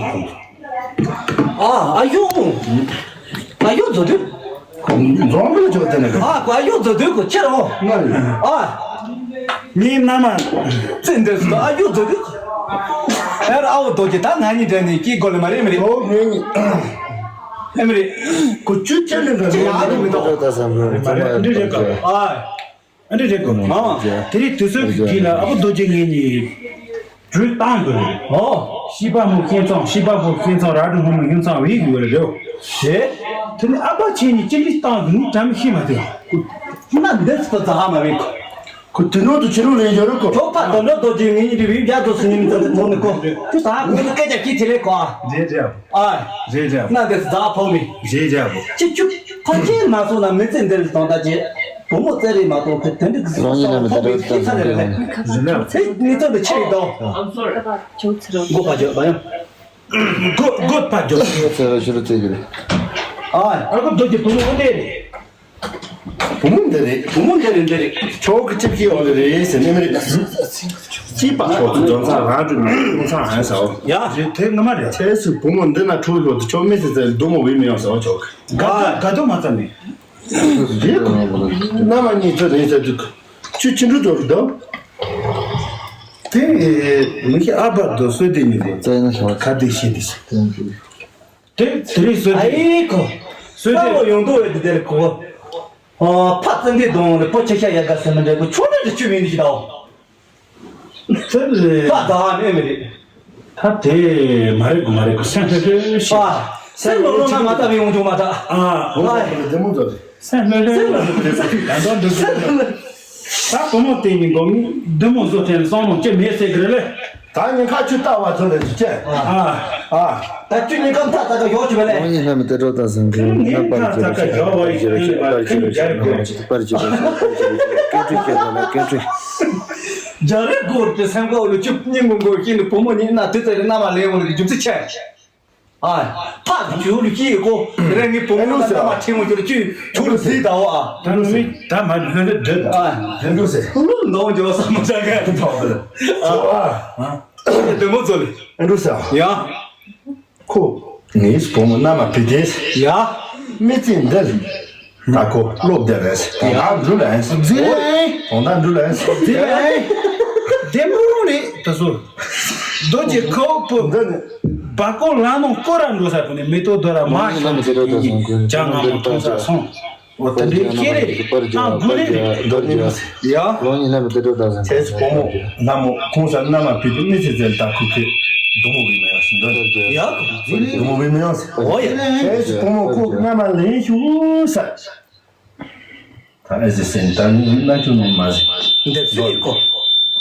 ཨ་ཨ་ཡོ། ཨ་ཡོ་རྡོ་རྗེ། རྫོང་དཔོན་ལ་ཅོག་དེ་ནས། ཨ་ཁོ་ཨ་ཡོ་རྡོ་རྗེ་ཁོ་ཁྱེད་རོ། ང་རེད། ཨ། ངའི་མནའ་མ། ཚེ་འདས་སུ་ཨ་ཡོ་རྡོ་རྗེ་ཁོ། ཨེ་ར་ཨ་བོ་རྡོ་རྗེ་ད་ང་གཉིས་འདྲ་ནས་སྐྱིད་དགོས་ལ་མ་རེད་མི་རེད། ཨོ་ངའི་གཉིས། ཨེ་མི་རེད། ཁོ་ཅུ་ཅན་ནས་འདྲ་ཅི་ཡ་ཨ་རེད་མི་འདུག་འདི་རེད་ཀ་ཨ། ཨ་འདྲ་རེད་གོ། ཨ། དེ་རིང་དུས་ཚོད་ཀྱི་དཀྱིལ་ལ་ཨ་བོ་རྡོ་རྗེ་ངེད་གཉིས་གྲོས་བཏང་དགོས་རེད། ཨོ། ཤི་པ་མོ་ཁྱེད་ཚང་ཤི་པ་མོ་ཁྱེད་ཚང་ར་སྒྲུང་ཧུ་མོ་ཡུན་ཚང་བའི་དགོས་རེད་རེད། ཞེས། དེ་ནི་ཨ་ཕ་ཁྱེད་གཉིས་ཅི་འདྲ་བཏང་དགོས་ནི་དྲན་ཤེས་མ་ཐུབ། ཁོ་ན་འདི་ཚོ་ཛ་ཧ་མ་བས་ཁོ། ཁོ་དུས་ནོར་དུ་ཕྱི་རུ་ལེན་འཇོག་རོགས་གོ། ཁྱོད་ཕ་དོན་གྲུབ་རྡོ་རྗེ་ངེད་གཉིས་འདྲ་བའི་རྒྱ་དུ་སུ་ཡིན་ཙམ་དུ་ཐོག་ནས་གོ། ཁྱོད་ད་ཧ་གོ་ནི་སྐད་ཆ་ཁྱི་དེ་ལས་གོ། རེད་རེད། ཨ། རེད་རེད། ན་དེ་ཟླ་ཕོག་མི། རེད་རེད་བོ། ཅི་ཅུ། ཕ་ཁྱིམ་མ་སོང་ན་མི་ཚེ་འདིར་དོན་དག་ཅི། བུ་མོ་བཙལ་རེས་མ་གཏོགས་ཁོས་དེ་འདྲ་གི་སོང་ན་མི་ཚེ་འདིར་དོན་དག་ཅི། ཚེ་ངེས་དོན་དུ་ཆེ་རེད་དོ། མགོ་ཕ་འཇོག་པ་ཡང་། མགོ་མགོ་ཕ་འཇོག་ཚེ་ར་ཤུ་རུ་ཚེ་གི་རེད། ཨ། ཨ་ཁུ་རྡོ་རྗེ་བུ་མོ་འདི་རེད། བུ་མོ་འདི་རེད། བུ་མོ་འདི་རེད་འདི་རེད། ཆོག་གི་ཅིག་གི་འོ་རེད་ཟེར་ནས་མི་རེད། ཅི་པ་ཆོག་གི་འཇོན་ཚང་རང་གྲུབ་ནས་ཁོང་ཚང་ཧན་ཟའོ། ཡ་རེད་དེ་ངོ་མ་རེད། ཚེ་སུ་བུ་མོ་འདི་ན་ཁྲོ་ལོ་དུ་ཆོག་མི་ཟེར་ཟེར་སྡུག་མོ་བི་མི་ཡོང་ཟའོ་ཆོག་གི། ག་ག་དུ་མ་ཙམ་མི། རེད་གོ། མནའ་མ་གཉིས་ཚོ་རེད་ཟེར་དུས། ཆུ་ཆུ་འགྲོ་དོར་དོ། དེ་མི་ཁྱི་ཨ་ཕ་དོ་སོས་དེ་མི་དེ། ཙེ་ན་ཤོ་ག་དེ་ཤེས་དེ་ཤེས། དེ་དེ་རིང་སོས་དེ། ཨ་ཡེ་ཁོ། སོས་དེ། ས་བོ་ཡོང་དོ་བས་དེ་དེར་ཁོ། ཨ་ཕ་ཙན་དེ་དོང་ལ་ཕོ་ཆེ་ཤ་ཡ་ག་སེ་མི་འདྲ་གོ་ཆོ་ནི་དེ་ཆུ་མིན་དེ་ཤི་དའོ། ཙན་རེད། ཕ་ད་ཨ་ནེ་མི་རེད། ད་དེ་མ་རེད་གོ་མ་རེད་གོ་སེམས་ལྷོད་ལྷོད་ཤི། ཨ་སེམས་ལོ་ལོ་ན་མ་ལྟ་བའི་ཡོང་ཆོག་མ་ད། ཨ་ཧོ་ཧོ་ལེ་མོ་ཛོ་ལེ། སེམས་ལྷོད་ལྷོད་ལ་ད་དོན་འདུག་ད་བུ་མོ་དེ་ནི་མགོ་མི་བདུད་མོ་བཟོ་ཐེན་སོང་མོ་ཅེ་མེད་ཟེར་གི་རེད་ལེ། ད་ཉིན་ཁ་ཆུ་ལྟ་བ་ཚོ་ལས་ཅི་ཅེ། ཨ། ཨ། ད་ཆུ་ཉིན་ཁ་ལྟ་ལྟ་ག་ཡོག་ཆུ་བ་ལེ། ཨོ་ཉིན་ལྷ་མི་ཏེ་ཏྲོ་ཏ་སང་ཁུ་ན་པར་ཅི་ར་ཤི་པར་ཅི་ར་ཤི་པར་ཅི་ར་ཤི་པར་ཅི་ར་ཤི་པར་ཅི་ར་ཤི་ཀེ་ཀྲི་ཀེ་ད་ན་ཀེ་ཀྲི། རྒྱ་རི་གོར་ཏེ་སེམས་ཁ་འོ་ལུ་ཆུ་ཉིན་མོ་མགོ་ཤི་ནི་བུ་མོ་ཉིན་ན་དུས་ཚོད་རེ་ན་མ་ལེ་འོ་ལུ་རྒྱུ་ཚིག་ཆེ། ཨ། ཕ་གི་ཇུ་ལུ་ཀི་ཡི་ཀོ། རེ་ངི་བུ་མོ་ལ་ད་མ་ཁྲིད་མོ་ཁྱོད་ལ་ཅུ་ཁྱོད་ལ་ཟིག་ད་འོ་ཨ། ད་ནུ་མི་ད་མ་ལྷོད་ལྷོད་འདྲི་ད། ཨ། དེ་འདུག་ཟེར། ལུ་ནོ་འཇོ་བ་ས་མ་ཟ་ག་ཐོག་ལ། ཨ། དེ་མོ་ཚོ་ལ། ཨ་འདུག་ཟེར། ཡ། ཁོ། ངའི་བུ་མོ་མནའ་མ་བི་དེ། ཡ། མི་ཚེ་འདིར། ད་ཁོ་སློབ་བདེ་རེད། དོན་དག་འགྲུལ་ལན། རྫི་ལན། དོན་དག་འགྲུལ་ལན། རྫི་ལན། བདེ་མོ་རེད་ད་སོ། རྡོ་རྗེ་ཁའོ་པོ། འདི་ནི། སྦ་ཀོ་ལ་ནོ་ཀོ་ར་འགྲོ་ས་པོ་ནི་མེ་ཏོག་རྡོ་ར་མ་ཤོང་ཅི་ཡིན་ཅང་ང་མ་མཐོང་ས་སོང་། འོ་དེ་འདྲའི་ཁྱེད་རེད་ཨ་དགུ་ལེ་རེད། རྡོ་རྗེ་ཡ། ལོ་ཉི་ལ་མི་དེ་འགྲོ་ད་ཟེར། ཁྱེད་ཀྱི་བུ་མོ་ནམ་མོ་ཁོང་ས་མནའ་མ་བི་དེ་མི་ཚེ་ཚེ་ད་ཁུ་ཁེ་སྡུག་མོ་བི་མེ་ཡོང་སི་འདི། ཡ། སྡུག་མོ་བི་མེ་ཡོང་སི། འོ་ཡ། ཁྱེད་ཀྱི་བུ་མོ་ཁོ་མནའ་མ་ལེན་ཤུ་ས། ད་ཨེ་ཟི་སེན་ད་ན་ཆུ་མི་མ་ཟི། འདི་ཚོ་ཡི་གོ།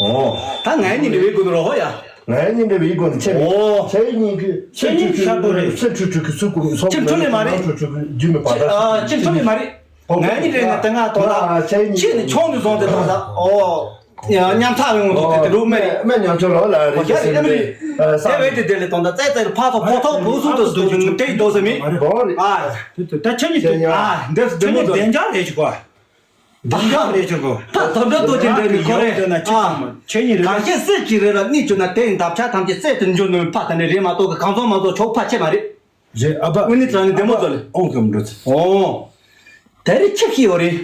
ཨོ། ད་ང་ཉིད་འདྲ་བའི་དགོས་ནོ་རོ་ཧོ་ཡ། ང་ཉིད་འདྲ་བའི་དགོས་ནོ་ཆེ་མི། ཨོ། ཆེ་ཉིད་ཀྱི་ཆེ་ཉིད་ཤ་པོ་རེད། ཆེ་ཆུ་ཆུ་གི་སུ་གུ་སོ་ཆེ་ཆུ་ལས་མ་རེད། ཆུ་ཆུ་གི་རྒྱུ་མི་པ་ད། ཨ་ཆེ་ཆུ་ལས་མ་རེད། ང་ཉིད་འདྲ་ན་ད་ང་ཏོ་ད། ཆེ་ཉིད་ཆོང་དུ་སོང་དེ་ཏོ་ད། ཨོ། ཉམ་ཐག་ཡོང་འདུག་དེ་འགྲོ་མེད། སྨན་ཉམ་ཆུང་ལོ་ལ་རེད། ཨོ་ཡ་རེད། ཨ་མི་རེད། དེ་བས་དེ་དེ་ལས་དོན་དག་ཙེ་ཙེ་ཕ་ཐོག་ཕོ་ཐོག་བུ་སུ་དུ་སུ་ཅུང་དེ་དོ་ཟེར་མི། ཨོ་རེད། ཨ་ད་ཁྱེད་གཉིས་དེ་ཨ་འདི་ཁྱེད་གཉིས་བདེ་འཇགས་རེད་ཅིག་གོ། བདེ་འཇགས་རེད་ཅིག་གོ། ད་དོན་དག་ཏོ་ཅིག་འདྲ་ནི་ཁོ་རེད། ཨ་ཁྱེད་གཉིས་རེད། གང་ཤེས་སྲིད་ཀྱི་རེད་ལ་གནས་བཅུག་ན་དེ་ཡིན། འདབ་ཆགས་ཐམས་ཅད་སྲིད་དུ་འཇོག་ནི་ཕ་ད་ནི་རེད་མ་གཏོགས་གི་གང་བཟོ་མ་བཟོ་ཆོག་ཕ་ཆེ་མ་རེད། རེད་ཨ་ཕ། དངོས་གནས་དྲང་ནས་བདེ་མོ་ཙོ་ལེ། ཨོང་གི་མི་འགྲོ་ཚེ། ཨོ། དེ་རིང་ཁྱི་ཁྱི་ཡོད་རེད།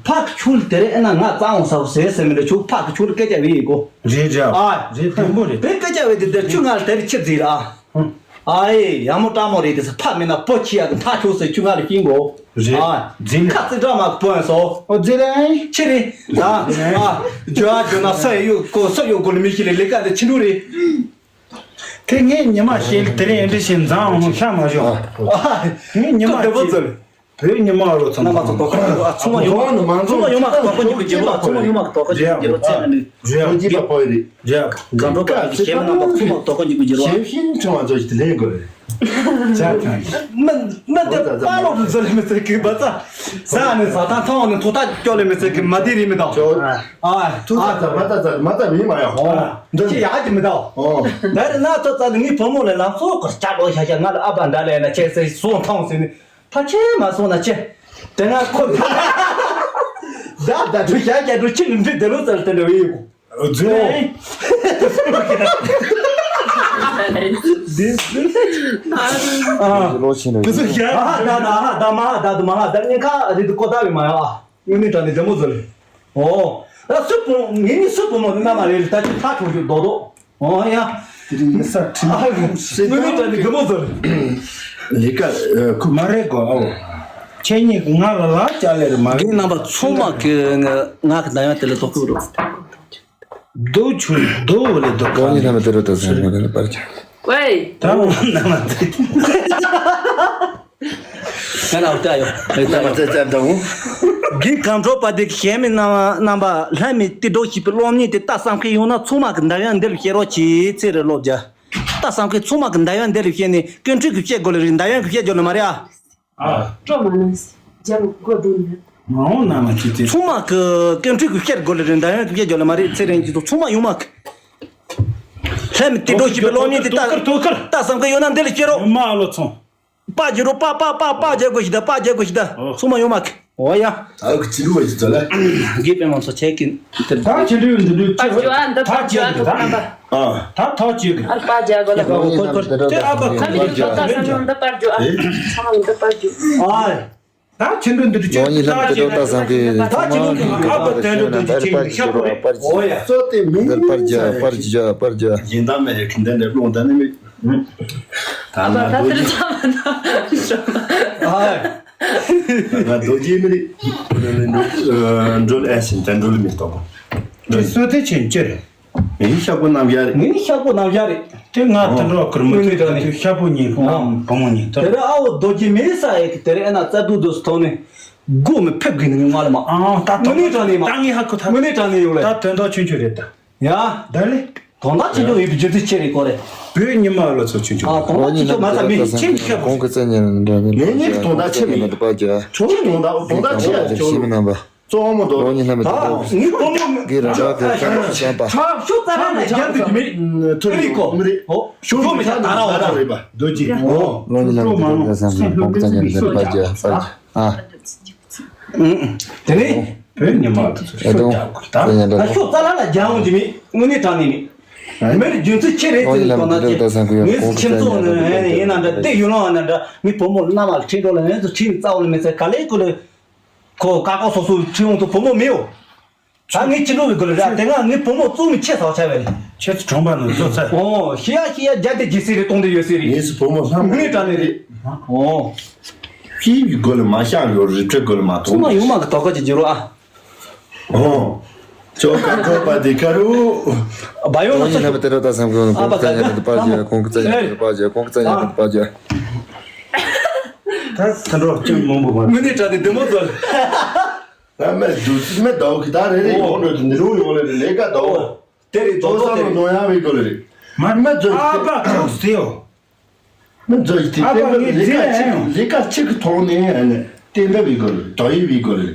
ཕ་གི་ཆུ་ལ་དེ་རིང་ཨེ་ན་ང་རྩ་འོང་ཟ་བ་ཟེར་ཟེར་མི་འདྲ་ཆུ་ཕ་གི་ཆུ་ལ་སྐད་ཆ་བེད་ཡིན་གོ། རེད་རེད། ཨ་རེད་བདེ་མོ་རེད། དེ་སྐད་ཆ་བེད་དེ་དེར་ཆུ་ང་ལ་དེ་རིང་ཁྱི་རྫིག་ར། ཨ་ཨེ་ཡ་མོ་བཀྲ་མོ་རེད་དེ་ས་ཕ་མེད་ན་པོ་ཁྱི་ཡ་གི་མཐའ་ཆུ་ཟེར་ཆུ་ང་ལ་ཤིང་གོ། རེད། ཨ་རྫིག་ཁ་རྩི་བཀྲ་མ་གི་པོ་ཡ་སོ། ཨོ་རྫིག་རེད། ཁྱི་རེད། ཨ་ཨ་ཇོ་ཨ་ཇོ་ན་ས་ཡོད་གོ་ས་ཡོད་གོ་ལ་མི་ཤི་ལེ་ལེ་ཀ་དེ་ཆི་འདུག་རེད། དེ་ངས་ཉི་མ་ཤེས་དེ་རིང་ཨེ་འདྲ་ཞིག་མཛངས་འོང་ཤ་མ་ཞོག་ངས་ཉི་མ་ཤེས་བོད་ཉི་མ་ལོ་ཚང་མ་ཚོ་དོ་ཁ་ཅིག་ཨ་ཚང་མ་ཡོང་མ་ཚང་མ་ཡོང་མ་དོ་ཁ་ཅིག་གི་རྒྱལ་ལོ། ཚང་མ་ཡོང་མ་དོ་ཁ་ཅིག་གི་རྒྱལ་ལོ་ཚེ་ནི་རྒྱལ་ལོ་ཚེ་ནི་རྒྱལ་ལོ་གང་འགྲོ་པ་གི་ཞེ་མ་ན་པ་ཚང་མ་དོ་ཁ་ཅིག་གི་རྒྱལ་ལོ། ཞེ་ཤིན་ཚང་མ་ཚོ་ཞིག་ལེན་དགོས་རེད། མི་མི་དེ་པ་ལོ་རུ་ཟོ་ལེ་མི་ཚེ་གི་བ་ཚ། ས་ནི་ས་ཐང་ཐང་ནི་ཐོ་ཐག་སྐྱོ་ལེ་མི་ཚེ་གི་མ་དེ་རི་མི་དང་། ཨ་ཐུ་ཚ་ཚ་མ་ཚ་ཚ་མ་ཚ་མི་མ་ཡ་ཧོ། འདི་ཅི་ཡག་གི་མི་དང་། ཨོ། ད་རི་ན་ཚ་ཚ་ནི་ངའི་བུ་མོ་ལ་ལམ་སོགས་གི་ལྕགས་ལོ་ཤ་ཤ་ང་ལ་ཨ་ཕ་འདྲ་ལས་ན་ཁྱེད་ཚེ་སོང་ཐང་ཟེར་ནི། ད་ཁྱེད་མ་སོང་ན་ཁྱེད། དེ་ང་ཁོ་ད་ད་དུ་ཤ་ཤ་དུ་ཁྱེད་ནི་འདི་དེ་ལོ་ཙལ་དེ་འདྲ་བའི་ཡོད། རྫུན། ཨ། ལོ་ཆེན་རེད། ཨ་ཧ་ད་ད་ཧ་ད་མ་ཧ་ད་དུ་མ་ཧ་ད་ཉེན་ཁ་རེད་དུ་ཀོ་ད་བི་མ་ཡ། དངོས་གནས་དྲང་ནས་བདེ་མོ་བཟོ་ལེ། ཨོ། ད་སུ་བུ་ངེད་གཉིས་སུ་བུ་མོ་ནི་མནའ་མ་རེད་ལེ། ད་ཅི་ཐག་ཆོད་ཆོད་རྡོག་རྡོག་ཨོ་ཡ། དེ་རིང་ས་ཁྲིམས་དངོས་གནས་དྲང་ནས་བདེ་མོ་བཟོ་ལེ། ལས་ཀ་ཁུ་མ་རེད་གོ། ཨོ། ཁྱེད་གཉིས་ཀྱི་ང་ལ་ལག་ལྕགས་ལེར་མ་རེད། རྒན་རྣམ་པ་ཚང་མ་གི་ང་གི་ན་ཡང་དེ་ལ་དོ་ཁུ་རོ། རྡོ་ཆུ་རྡོ་འོ་ལེ་རྡོ་གང་ལེ། ལོ་གཉིས་ལྷག་མ་དེ་རུ་ད་སེམས་ཁོང་དེ་ལ་པར་ཆ། ཀོའི། ད་འོ་ན་མ་དེ། ང་ན་འོ་ད་ཡོ། ད་མ་ཙེ་ཙེ་ད་འོ། རྒན་གམ་གྲོ་པ་དེ་གི་གཞན་མི་རྣམ་པ་ལྷ་མི་ཏི་སྒྲོག་ཤིག་པའི་སློབ་གཉེར་དེ་ལྟ་བསམ་མཁན་ཡོང་ན་ཚང་མ་གི་འདབ་ཡང་འདི་ལ་བཤད་རོགས་གྱིས་ཚེ་རེ་ལོ་བརྒྱ། ལྟ་བསམ་མཁན་ཚང་མ་གི་འདབ་ཡང་འདི་ལ་བཤད་ནས་ཀན་ཁྲིག་གི་བཤད་དགོས་ལ་རེད། འདབ་ཡང་གི་བཤད་རྒྱུ་ལ་མ་རེད་ཨ། ཨ། སྤྲོ་མ་ནས་རྒྱབ་སྒོ་བརྡུང་ནས། མ་འོང་ན་མ་ཅི་ཅི། ཚང་མ་གི་ཀན་ཁྲིག་གི་བཤད་དགོས་ལ་རེད། འདབ་ཡང་གི་བཤད་རྒྱུ་ལ་མ་རེད། ཚེ་རིང་གི་ཚོ་ཚང་མ་ཡོང་མ་གི། ལྷད་མི་ཏི་སྒྲོག་ཤིག་པའི་སློབ་གཉེར་དེ་ལྟ་ལྟ་བསམ་མཁན་ཡོད་ན་འདི་ལ་བཤད་རོགས། མ་ཨ་ལོ་ཚོང་། པ་རྒྱུ་རོགས། པ་པ་པ་པ་རྒྱག་དགོས་ཤིག་ད། པ་རྒྱག་དགོས་ཤིག་ད། ཚང་མ་ཡོང་མ་གི། འོ་ཡ། ཨ་ཁུ་ཅི་རུ་བ་ཞིག་ཙོ་ལ། དགེ་སྤེལ་མང་ཚོགས་ཆེ་གི་དེར། ད་ཆེ་འདྲི་འདི་འདྲི་པར་བརྒྱུད་ཨ། འདི་པར་བརྒྱུད་ཨ། ཐོག་རྣམ་པ། ཨ། ད་ཐོག་ཅིག་གི། ཨ། པར་བརྒྱུད་གོ་ལ། ཁོ་ཁོ་ཁོ་དེ་ཨ་པ་ཁ་མི་ཁ་ཁ་ཁ་ཁ་འདི་པར་བརྒྱུད་ཨ། ཚང་མ་འདི་པར་བརྒྱུད། ཨ། ད་ཆེ་འདྲི་འདི་འདྲི་ཆེ། ལོ་གཉིས་ལྷག་མ་དེ་ལོ་ད་བསམ་གི། ད་ཆེ་འདྲི་འདི་ཨ་པ་དེ་འདྲི་འདི་ཆེ་ཤ་པོ་རེད། འོ་ཡ། གཙོ་དེ་མིན་འདིར་པར་བརྒྱུད་པར་བརྒྱུད་པར་བརྒྱུད། ཡིན་ད་མེད་ཁྱིམ་ལྡན་འདྲེ་ལོང་ད་ནི་མི། ད་ན་ད་རྡོ་དེར་རྗེ། ཚ་མ་ན། ཨ། ད་ན་རྡོ་རྗེ་མི་རིགས། འགྲོ་ཨེ་ཤིན་ད་འགྲོ་ལི་མི་སྟོང་། དེ་སོ་དེ་ཆེན་ཅི་རེད། ངའི་ཤག་པོ་རྣམ་གཞག་རེད། ངའི་ཤག་པོ་རྣམ་གཞག་རེད། དེ་ང་ད་འགྲོ་ཁུར་མི་ཐུབ། ད་དེ་ཤག་པོ་གཉིས་ང་བུ་མོ་གཉིས་ཐུབ། དེ་ར་ཨ་བོ་རྡོ་རྗེ་མི་ས་ཡེ་གི་དེ་ར་ཨེ་ན་རྩ་དུ་དུ་སུ་ཐོང་ནས་སྒོ་མི་ཕེབས་གི་ནི་ང་ལ་མ། ཨ་ད་དངོས་གནས་དྲང་གནས་མ། ད་ངའི་ཧ་གོ་ཐལ། དངོས་གནས་དྲང་གནས་ཡོང་ལེ། ད་དོན་དག་ཆུང་ཆུང་རེད་ད། ཡ། ད་ལེ། དོན་དག་ཆེ་ཆུང་ཡོད་པའི་རྒྱུ་མཚན་ཆེ་རེད་ཀོ་རེད། བོད་ཉི་མ་ལ་ཚོ་ཆུང་ཆུང་། ཨ། དོན་དག་ཆེ་ཆུང་མ་ཚ་མི་ཆེ་ཆེ། གོང་གི་བཙན་ཉར་འདྲ་མིན། ངེད་གཉིས་ཀྱི་དོན་དག་ཆེ་མི་ཡིན། པ་རྒྱ། ཆུང་དོན་དག་དོན་དག་ཆེ་ཡ་ཆུང་། ཤི་མི་རྣམ་པ། གཙོ་བོ་མོ་དོ། ལོ་ཉི་ལྷ་མི་དང་། ངའི་བུ་མོ་གི་རང་གི་ཁ་ཁ་བྱམས་པ། ཤོག་རྩ་ལ་ནས་རྒྱབ་འདུག་གི་མི། ཐུ་རི་ཀོ། མི་རེད། ཨོ། ཤོག་མི་ཤ་ད་ར་བ་ད་རེད་པ། རྡོ་རྗེ། ཨོ། ལོ་ཉི་ལྷ་མི་དང་བསམ་ཁོང་གི་བཙན་ཉར་འདྲ་པ་རྒྱ་པ་རྒྱ། ཨ། དེ་ནས། བོད་ཉི་མ་དུ་ཤོག་རྒྱག་དགོས་ད། ད་ཤོག་རྩ་ལ་ལ་རྒྱག་འོང་གི་མི་དངོས་གནས་དྲང་གནས་མི། མིར་རྒྱུ་མཚན་ཆེ་རེད་ཟེར་གོ་ན་ཅི། ངས་ཁྱིམ་ཚང་ནས་ཡིན་ན་འདྲ་དེ་ཡུལ་ལུང་ན་འདྲ་ངའི་བུ་མོ་མནའ་མ་ལ་ཁྲིད་འགྲོ་ལ་ངས་ཚོ་ཁྲིད་རྩ་བ་ལ་མི་ཚེ་ག་ལེ་ཀུ་ལེ། ཁོ་ཀ་ཀོ་སོ་སོ་ཁྲིད་འོང་དུ་བུ་མོ་མི་ཡོད། ད་ངས་ཅི་འགྲོ་བའི་དགོས་རེད་ར། དེ་སྔ་ངའི་བུ་མོ་བཙུགས་མི་ཆེ་ས་ཆ་བས། ཁྱེད་ཚོ་གྲོང་པ་ནང་བཟོ་ཚར། ཨོ་ཤི་ཡ་ཤི་ཡ་རྒྱ་དེ་རྒྱལ་སྲིད་རེད་གཏོང་དེ་ཡོད་སྲིད་རེད། ངས་སུ་བུ་མོ་ལྷམ་ངས་དྲང་ནས་རེད། ཨོ། ཤི་བའི་སྒོ་ལ་མ་བཤང་ཡོད་རི་ཁྲོད་སྒོ་ལ་མ་ཐོང་། ཚང་མ་ཡོང་མ་གི་དོགས་ཀ་ཅིག་བརྗོད་རོགས་ཨ། ཨོ། ཅོ་ཀ་ཁོ་པ་དེ་ཁ་རུ། བ་ཡོང་ལ་ས་ཡོང་། དེ་རོ་ད་སམ་གོང་གི་ཚ་ཉ་དེ་པ་ཇ་གོང་གི་ཚ་ཉ་དེ་པ་ཇ་གོང་གི་ཚ་ཉ་དེ་པ་ཇ། ད་ཚ་འགྲོ་ཅུང་མང་པོ་བ། དངོས་གནས་དྲང་ནས་བདེ་མོ་ཚོལ། ད་མེ་དུ་མེ་དོ་གི་ད་རེ་རེ་ཡོང་འགྲོ་དུ་འདི་རུ་ཡོང་ལེ་རེ་ལས་ཀ་དོ། དེ་རེད་དོ་དོ་དེ་རེད། ནོ་ཡ་བི་གོ་ལེ་རེད། མ་མེ་ཚོ་ཨ་པ་ཁོག་སྟེ་ཡོ། མི་འཛོལ་ཞིག་དེ་ཨ་ཕ་བསྟན་པ་ངས་ལས་ཀ་ཅིག་ལས་ཀ་ཅིག་གི་ཐོག་ནས་ཨ་ནི་བསྟན་པ་བའི་སྐོར་རེད། དོ་ཡི་བའི་སྐོར་རེད།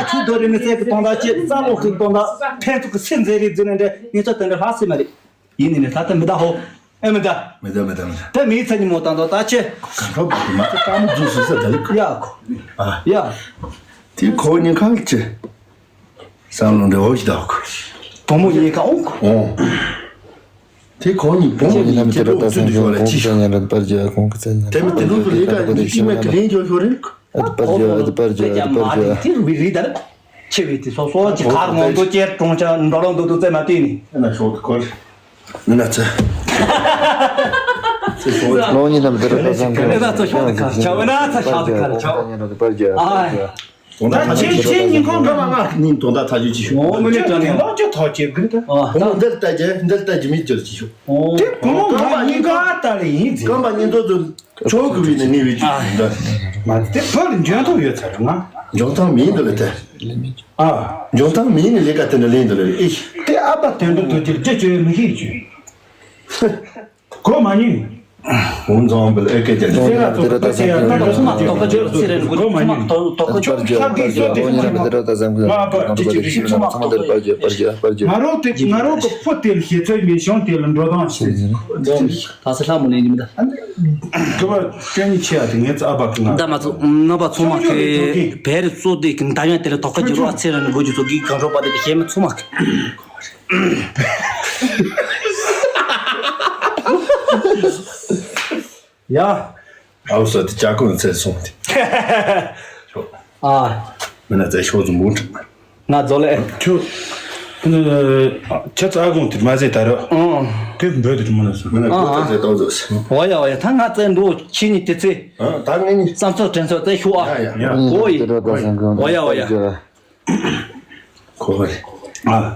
ཨ་ཆུ་རྡོ་རི་མི་སེར་གྱི་དོན་དག་ཅེས་རྩ་ལོག་གི་དོན་དག་ཕན་ཚུན་གྱི་སེམས་འཛིན་རེས་འཛིན་ནས་འདྲ་ངེད་ཚོ་དེ་འདྲ་ལྷག་སྲིད་མ་རེད། ཡིན་ནི་ནི་ད་ལྟ་མི་ད་ཧོ། ཨེ་མི་ད། མི་ད་མི་ད་མི་ད། ད་མིའི་མཚན་ཉིད་མོ་དང་དོ་ད་ཆེ། གང་འཕྲོ་བར་དུ་མ་ཚད་རྟགས་མ་རྫུན་སུ་ས་ད་ལི་ཁུ། ཡ་ཁུ། ཨ། ཡ། དེ་ཁོ་གཉིས་ཁ་ལ་ཅི། བསམ་བློ་འདྲ་འོ་ཞིག་ད་ཁུ། བུ་མོ་གཉིས་ཀ་འོང་ཁུ། འོང་། དེ་ཁོ་གཉིས་བུ་མོ་གཉིས་ཁྱེད་ཚོ་བཙུན་དུ་ཤོར་ལ་ཅི་ཤོག་དེ་མི་དེ་ལུགས་སུ་ལས་ཀ་ཡིན་ཤི་མེད་ཀི་ལེན་འཇོག་ཤོར་རེད་ཁུ། ཨ་དི་པར་ཇ་ཨ་དི་པར་ཇ་ཨ་དི་པར་ཇ། དེ་རུ་བི་རི་ད་རེད། ཆེ་བའི་དེ་སོ་སོ་ཅི་ཁར་ངོ་འདུག་ཅེར་གྲོང་ཆ་འགྲོ་ལོང་འདུག་འདུག་ཙེ་མ་བལྟས་ནི། ཨ་ན་ཤོག་ཏུ་ཁོར། ནི་ན་ཚེ། ཚེ་སོ། ལོ་གཉིས་ལམ་དེ་རུ་ད་ཚང་ཁ་ནི་ན་ཚེ་ཤོག་ཏུ་ཁར་ཆ་བ་ན་ཚེ་ཤོག་ཏུ་ཁར་ཆ། ཨ། དོན་དག་ཐག་ཆོད་ཅི་ཤོག་དོན་དག་ཐག་ཆོད་ཅི་ཤོག་ངོ་མ་ང་ནི་དོན་དག་ཐག་ཆོད་ཅི་ཤོག་ཨོ་མི་ལི་ཏྲ་ནི་ཨ། ལོ་ཅི་ཐག་ཆོད་གི་ད། ཨོ་འདིར་ལྟ་རྒྱ་འདིར་ལྟ་རྒྱ་མི་འགྱུར་ཅི་ཤོག་ཨོ། དེ་བུ་མོ་ང་གཉིས་ཀ་ལྟ་ལ་ཡིན་ཟིན། རྐང་པ་གཉིས་འདོད་དུ་ཆོག་གི་བི་ནི་ནི་བི་ཅུ་ཡིན་ད། མ་དེ་བུ་ལ་འཇོན་ཐང་ཡོད་ཚར་ང་། འཇོན་ཐང་མིན་འདི་ལ་དེ། ཨ། འཇོན་ཐང་མིན་ནི་ལས་ཀ་དེ་འདྲ་ལེན་འདི་ལ་ཨེ། དེ་ཨ་ཕ་དོན་དུ་དུ་ཅིར་ཅི་བྱོས་མི་ཤེས་བྱོས། གོ་མ་ཉན། ཧུང་ཛོང་བིལ་ཨེ་ཀེ་ཅན། ཚེ་ར་ཚོ་ཁ་ཆེ་ཡ་ན་ཚོ་མ་ཐོག་ཁ་ཆེ་ཚེ་ར་ནི་ཚོ་མ་ཐོག་ཁ་ཆེ་ཚོ་ཁ་གི་ཚོ་དེ་ཚོ་མ་པ་ཅི་ཅི་རི་ཤི་ཚོ་མ་ཐོག་ཁ་ཆེ་ཚོ་ང་རོ་དེ་ང་རོ་གི་ཕོ་དེ་ལ་ཤེས་ཚོད་མེད་བྱུང་དེ་ལ་འགྲོ་དང་ཤེས། ད་སེ་ལྷ་མོ་ནས་ཉིན་ད། གི་བ་ཀྲེན་ཆེ་ཡ་དེ་ངས་ཚ་ཨ་བ་གི་ང་ད་མ་ཚོ་ནོ་བ་ཚོ་མ་ཁེ་བེ་རི་ཚོ་དེ་གི་ད་ཡང་དེ་ལ་ཐོག་ཁ་ཆེ་རོ་ཚེ་ར་ནི་གོ་ཅི་ཚོ་གི་གང་རོ་པ་དེ་གི་ཤེས་མ་ཚོ་མ་ཁེ། ཡ། ཨའུ་ས་དེ་ཅག་ཀུན་ཚེ་སོང་དེ། ཨ། མི་ན་ཚེ་ཤོག་ཙམ་མོ་དྲི། ང་ཛོ་ལེ། ཁྱོད། ཁྱོད་ཚ་གོང་དེ་མ་ཟེ་ད་ར། ཨང་། དེ་འབོད་དེ་མོ་ན་སོང་། མི་ན་ཁོ་ཚེ་ཏོག་ཙམ་སོང་། འོ་ཡ་འོ་ཡ་ད་ང་ཚེ་འགྲོ་ཁྱི་ནི་དེ་ཚེ། ཨ་ད་ངེད་གཉིས། བསམ་ཚོད་དྲན་ཚོད་ཚེ་ཤོག་ཨ། ཡ་ཡ། འོ་ཡ་འོ་ཡ། ཁོ་རེད། ཨ།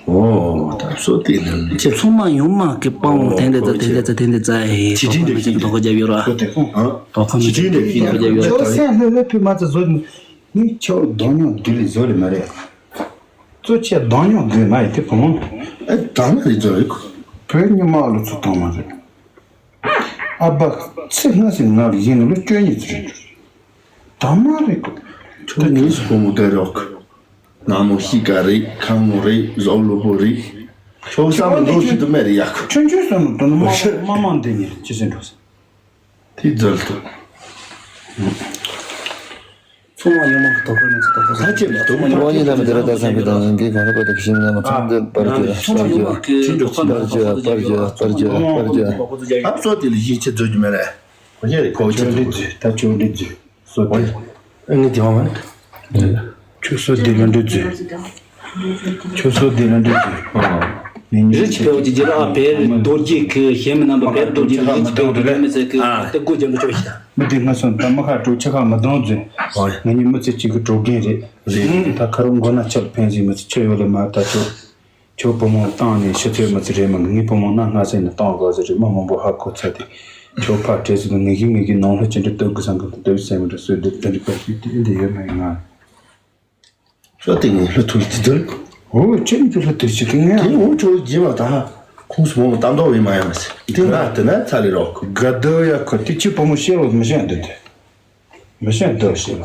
ཨོ། ད་སོ་དེ་ནི་ཁྱེད་ཚང་མ་ཡོང་མ་གི་པང་དེ་འདྲ་ཙ་དེ་འདྲ་ཙ་དེ་འདྲ་ཙ་ཨེ། ཅི་དྲིན་དེ་ཁྱེད་དོ་ཁ་རྒྱབ་ཡོད་ར། སོ་དེ་ཁོང་། ཨ། དོ་ཁ་མི་ཅི་དྲིན་དེ་ཁྱེད་དོ་ཁ་རྒྱབ་ཡོད་ར། ཁྱོད་སེམས་ལྷོད་ལྷོད་ཕི་མ་ཙ་བཟོ་ནི་ཁྱོད་གདོང་ཉོག་དེ་ལས་བཟོ་ལས་མ་རེད། གཙོ་ཆེ་གདོང་ཉོག་དེ་མ་ཡི་དེ་བུ་མོ། ཨེ་ད་ནི་རེད་བཟོ་རེད། བོད་ཉི་མ་ལོ་ཚོ་དང་མ་རེད། ཨ་ཕ་ཚེ་སྔ་ཕྱི་ང་ལ་ཡིན་ནོ་ལོ་བཅོ་གཉིས་ཙམ་རེད། ད་མ་རེད་ཁོ། ཁྱོད་ངའི་སུ་བུ་མོ་དེ་རོགས། ནག་མོ་ཤི་ཀ་རེད། ཁང་མོ་རེད། བཟོ་ལོ་པོ་རེད། ཁྱོད་བསམ་བློ་འདུག་ཞིག་ཏུ་མེད་རེད་ཡ་ཁོ། ཆུང་ཆུང་སོང་ནོ་དོ་ནོ་མ་མ་མ་འདི་ཉེར་ཅི་ཟེར་འགྲོ་ས། དེ་རྫལ་དུ། ཚོང་བ་ཡོང་མ་གི་དོ་ཁུར་མི་ཚེ་དོ་ཁུར་ས་ཆེ་མ་དོ་མ་ཉོ་བ་ཉིད་ལ་མི་དེ་ར་ད་སང་གི་དང་གི་གང་ལ་པ་དེ་ཤིང་ན་མ་ཚང་དེ་པར་གྱི་ཚོང་བ་ཡོང་མ་གི་དོ་ཁུར་པར་གྱི་པར་གྱི་པར་གྱི་པར་གྱི། ཨ་ཚོ་དེ་ལ་ཡིད་ཆེས་རྫོགས་རྒྱུ་མེད་རེད། ཁོ་ཡ་རེད་ཁོ་ཆེ་ཆོ་འདི་ཚོ་ད་ཆོ་འདི་ཚོ་སོ་ཏེ། ཨ་ནི་དེ་བ་མ་ནི། ཁྱོད་སོ་འདི་ལ་འདི་ཚོ། ཁྱོད་སོ་འདི་ལ་འདི་ཚོ། ཨ། ནི་ཉི་རི་ཆི་ཕེའུ་ཅི་ཇི་ར་བེར་རྡོ་རྗེ་ཁི་ཞེ་མི་རྣམ་པ་བེར་རྡོ་རྗེ་རི་ཆི་ཕེའུ་ཅི་ར་མི་དོ་རེ་མི་ཟེར་ཁི་ཨ་ཏེ་སྒོ་རྒྱབ་ནས་ཆོག་ཤི་ད། མི་དེ་ང་སོང་ད་མ་ཁ་དྲོ་ཆ་ཁ་མ་གདོང་ཚོ། ཨ། ང་ཉི་མི་ཚེ་གཅིག་གི་དྲོ་རྒན་རེད། རེད། ད་ཁ་རུ་མགོ་ན་ཆབ་ཕན་ཟིན་མི་ཚེ་ཆོས་ཡོད་ལེ་མ་ད་ཆོག་ཁྱོད་བུ་མོ་བཏང་ནས་ཤི་ཚོད་མི་ཚེ་རེད་མ་ངའི་བུ་མོ་གནའ་སྔ་ས་ནས་བཏང་དགོས་ཟེར་རེད་མ་མང་པོ་ཧ་གོ་ཚར་ཏེ། ཁྱོད་ཕར་བྲེལ་ཟེར་ནས་ངེད་ཀྱི་ངེད་ཀྱི་ནང་ལྷ་ཅི་འདྲ་སྟོབས་ཀྱི་བསམ་གི་སྟོབས་སེམས་འདྲ་སོས་འདི་འདི་འདྲ་པ་ཞིག་དེ་འདི་ཡོད་མ་ཡིན་ང་། ཤོ་དེ་ངའི་ལྷ་ཐུར་ཅི་འདུལ། འོ་ཅི་ནི་ལྷ་ཐུར་ཅི་གི་ངས། དེ་འོ་ཁྱོད་རྗེས་མ་ད་ཁོང་སུ་མང་པོ་བཏང་མདོག་ཡིན་མ་ཡང་མ་ཟེར་དེ་ང་དེ་ན་ཚ་ལེ་རོགས། ག་དོ་ཡ་ཁོ་དེ་ཅི་བུ་མོ་ཤེས་ལོ་མི་ཤེས་འདི་འདི། མི་ཤེས་འདོད་ཤེས་ལ།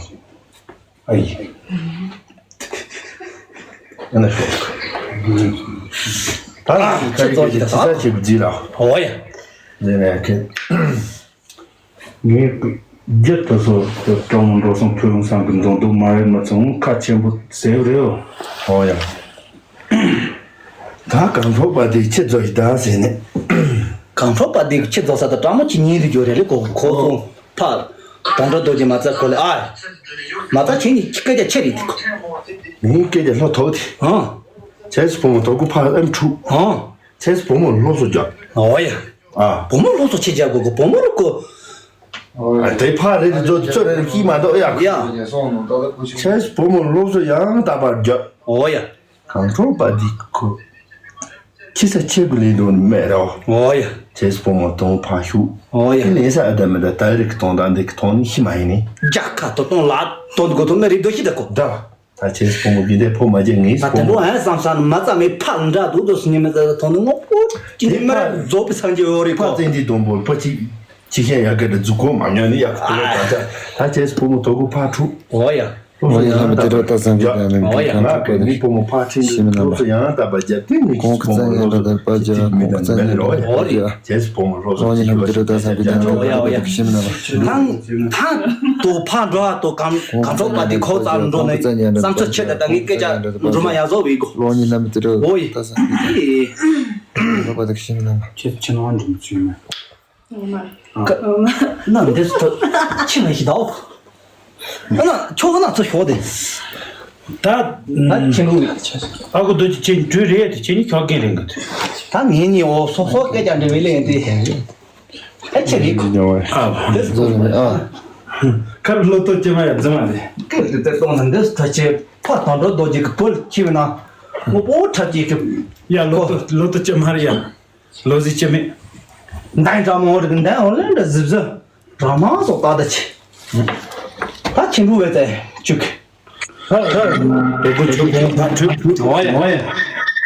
ཨ་ཡི། ཨ་ན་ཤོག་ད་ཁྱེད་ཚོ་ཡི་ད་ས་ཆེ་བརྫིས་ལ། ཨོ་ཡ། ལས་ནས་ཁྱེད། ངས་རྒྱུ་དེ་ཚོ་ཀྲོང་འགྲོ་སོང་ཕུལ་ཡོང་སང་གི་འགྲོ་འདུག་མ་རེད་མ་ཚོང་ཁ་ཆེན་པོ་ཟེར་རེད། ཨོ་ཡ། ད་གང་ཐོག་པ་དེ་ཁྱེད་ཚོ་ཡི་ད་ཟེར་ནས། གང་ཐོག་པ་དེ་ཁྱེད་ཚོ་ས་ད་ཀྲ་མོ་ཅི་ཉིན་རེ་འགྱོ་རེ་ལེ་གོ་གོ་སོང་། ཕ། དོན་གྲུབ་རྡོ་རྗེ་མ་རྩ་གོ་ལེ་ཨ། མ་རྩ་ཁྱེད་ནི་སྐད་ཆ་ཆེ་རེད་དེ་གོ། ངའི་སྐད་ཆ་ལྷོ་ཐོག་དེ། ཨང་། ཁྱེད་སུ་བུ་མོ་དོ་ཀུ་ཕ་ཨེམ་ཕྲུག་ཨང་། ཁྱེད་སུ་བུ་མོ་སློབ་གསོ་རྒྱག་ཨོ་ཡ། ཨ། བུ་མོ་སློབ་གསོ་ཆེ་རྒྱག་གོ་གོ་བུ་མོ་རུ་གོ། ཨ་དེ་ཕ་རེད་དེ་ཚོ་ཚོ་རེ་རེ་ཀི་མ་འདོག་ཡ། ཡ། ཁྱེད་སུ་བུ་མོ་སློབ་གསོ་ཡང་དག་པར་རྒྱག་ཨོ་ཡ། གང་འཕྲོག་པ་འདི་ཁོ། ཁྱི་ས་ཁྱི་གུ་ལེན་འགྲོ་ནི་མེད་རོ། ཨོ་ཡ། བྱས་སུ་བུ་མོ་དང་ཕ་ཤུ། ཨོ་ཡ། ཁྱི་ལེན་ས་ཨ་ད་མི་ད་ད་རིག་གཏོང་ད་འདི་གི་གཏོང་ནི་ཤི་མ་ཡིན་ནི། རྒྱ་ཁ་ཏོ་གཏོང་ལ་གཏོང་དགོ་ཐོང་ན་རིག་དོ་ཤི་ད་ཁོ། ད། ད་བྱས་སུ་བུ་མོ་འདི་འདྲའི་ཕོ་མ་བྱས་ངས་ད་སུ་དེ་བུ་འགྲོ་མོ། ཨ་བསམ་ས་ནི་མ་རྩ་མེད་ཕ་འདྲ་འདུག་དོ་སུ་ཉི་མ་ད་ཐོང་ནི་ངོ་པོ་ཅི་ནི་མ་རྩོག་པའི་སངས་རྒྱས་འོ་རིག་ཕ་ཁོ། བཙན་གྱི་སྡོང་པོ་ཕ་ཅིག་ཅི་ཤེས་ཡ་ག་འདྲ་འཛུགས་གོ་མ་ཉོ་ནི་ཡ་ཁོ་ད་ད་ད་བྱས་སུ་བུ་མོ་དོ་གུ་ཕ་ཕྲུག་ཨོ་ཡ། ཨོ་ཡ། ལྷ་མི་དེ་རོ་ད་སང་གི་ད་ནི་ཨོ་ཡ། ང་གི་མི་ཕོ་མོ་ཕ་ཁྲིན་ཤི་མི་ན་སློབ་གསོ་ཡང་དག་པ་རྒྱབ་སྟེ་ངི་ཁོང་གི་ཚང་ཡང་རོ་ད་པ་རྒྱ་ཁོང་གི་ཚང་ཡང་རོ་ད་པ་རྒྱ། བྱས་སུ་བུ་མོ་སློབ་གསོ་ཨོ་ཡ། ལྷ་མི་དེ་རོ་ད་སང་གི་ད་ནི་ཨོ་ཡ་ཨོ་ཡ། ཤི་མི་ན་ལ། ཐང་ཐང་དོ་ཕ་འགྲོ་ཨ་དོ་གམ་གམ་ཚོགས་པ་དེ་ཁོ་ཚང་འགྲོ་ནས་བསམ་ཚུལ་ཆེ་ད་ད་ངི་སྐད་ཆ་འགྲོ་མ་ཡ་བཟོ་བའི་གོ། ལོ་ཉི་ལྷ་མི་དེ་རོ་ཨོ་ཡ། ད་སང་གི་ད་ནི་ཨོ་ཡ། ཁྱེད་ཁྱེད་ནང་འགྲིམ་ཚུལ་མེད། ན་འདི་ཐོ་ཆི་མ་ཤི་ད། ན་ཆོག་ན་ཚོ་ཤོག་དེ། ད་ད་ཆེན་པོ། ཨ་ཁུ་རྡོ་རྗེ་ཁྱེད་འགྲུལ་རེད་དེ་ཁྱེད་ནི་ཁྱོག་རྒན་རེད་འགི། ད་ངེད་གཉིས་འོ་སོ་སོ་སྐད་ཆ་འདྲི་བའི་ལན་དེ། ཨེ་ཆེ་རེད་ཁུ། ཨ་འདི་ཟོ་རེད་ཨ། ཁར་ལོ་ཏོ་ཅི་མ་ཡ་རྫི་མ་རེད། སྐད་དེ་དེ་གཏོང་ན་འདི་ཐ་ཆེ་ཕ་དང་འགྲོ་རྡོ་རྗེ་གི་བུ་ལ་ཁྱི་བས་ན། ངོ་པོ་ཁྲ་ཅིག་གི། ཡ་ལོ་ཏོ་ལོ་ཏོ་ཅི་མ་རེད་ཡ། ལོ་ཟི་ཅི་མེད། མདའ་འདྲ་མོ་རིག་མདའ་འོ་ལེ་འདྲ་ཟིབ་ཟིབ། རང་མ་སོགས་ཏག་ཏག་ཆེ། ད་ཁྱིམ་རུ་བས་ཙེ་བཅུག་ཧ་ཧ། དོ་གུ་ཆུ་ཁོང་ཕ་ཁྲུ། འོ་ཡ། འོ་ཡ།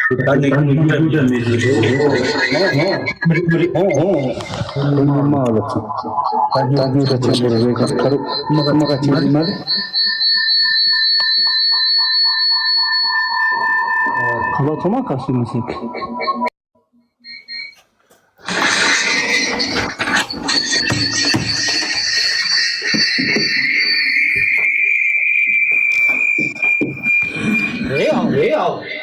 ད་ནི་ཁོང་གི་རྒྱུ་འབྲས་མེད་ཟེར་ཞོག་མི་རིགས་མི་རིགས་ཨོ་ཨོ། ཁོང་མ་ལ་ཚོ། ད་རྒྱུ་ད་རྒྱུ་ད་ཆེན་པོ་རེད། ཁ་རུ་མ་ཁ་ཆེན་པོ་མ་རེད། ཁ་ལོ་ཐོ་མ་ཁ་སུ་མི་སྲིད། རེད་ཨང་རེད་ཨང་།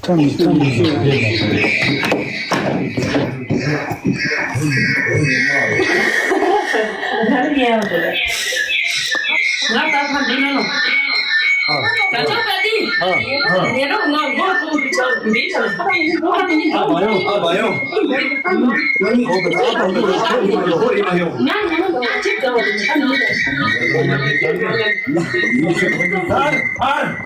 ཐམ་ཐམ་ཤེས། ང་ད་ཕར་འདི་ནས་ལོ། ད་ཆ་པ་ཏི། ཨ། ཨ། ངེད་རང་ང་མགོ་ཀུ་འདི་ཆ་འདི་ཆ་ལ་ཕ་ཏི་ཡིན་ཁོ་ཏི་ཡིན། ཨ་བ་ཡོང་ཨ་བ་ཡོང་། ང་ང་ང་ང་ཅིག་ག་བ་ཏི་ཨ་ནི། ཨ། ཨ།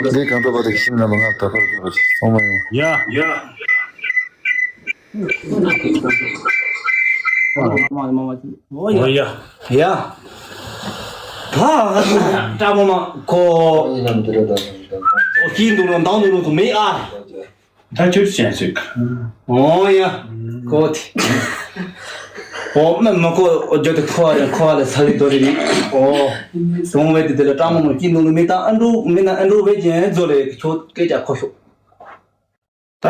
ལས་གང་ཐུབ་པ་དེ་ཤིང་ནང་ལ་ང་ད་ཕར་སོང་མ་ཡོང་། ཡ། ཡ། ཨོ་ཡ། ཡ། ད་སྤྲ་མོ་མ་ཁོ། ཨོ་ཤིང་འདུག་ལོ་འདང་འདུག་ལོ་ཚོ་མེད་ཨ། ད་ཁྱོད་ཅན་ཞིག་ཨོ་ཡ། ཁོ་དེ། ཨོ་མ་མ་ཁོ་ཨོ་ཇོ་དེ་ཁོ་ཨ་རེ་ཁོ་ཨ་ལ་ས་ལི་དོ་རེ་རེ། ཨོ། སོང་བས་དེ་དེ་ལ་སྤྲ་མོ་མ་ཤིང་འདུག་ལོ་མེད་ད་ཨ་འགྲོ་མེད་ན་ཨ་འགྲོ་བས་ཅན་རྫོ་ལེ་ཁྱོད་སྐད་ཆ་ཁོ་ཤོག་ད།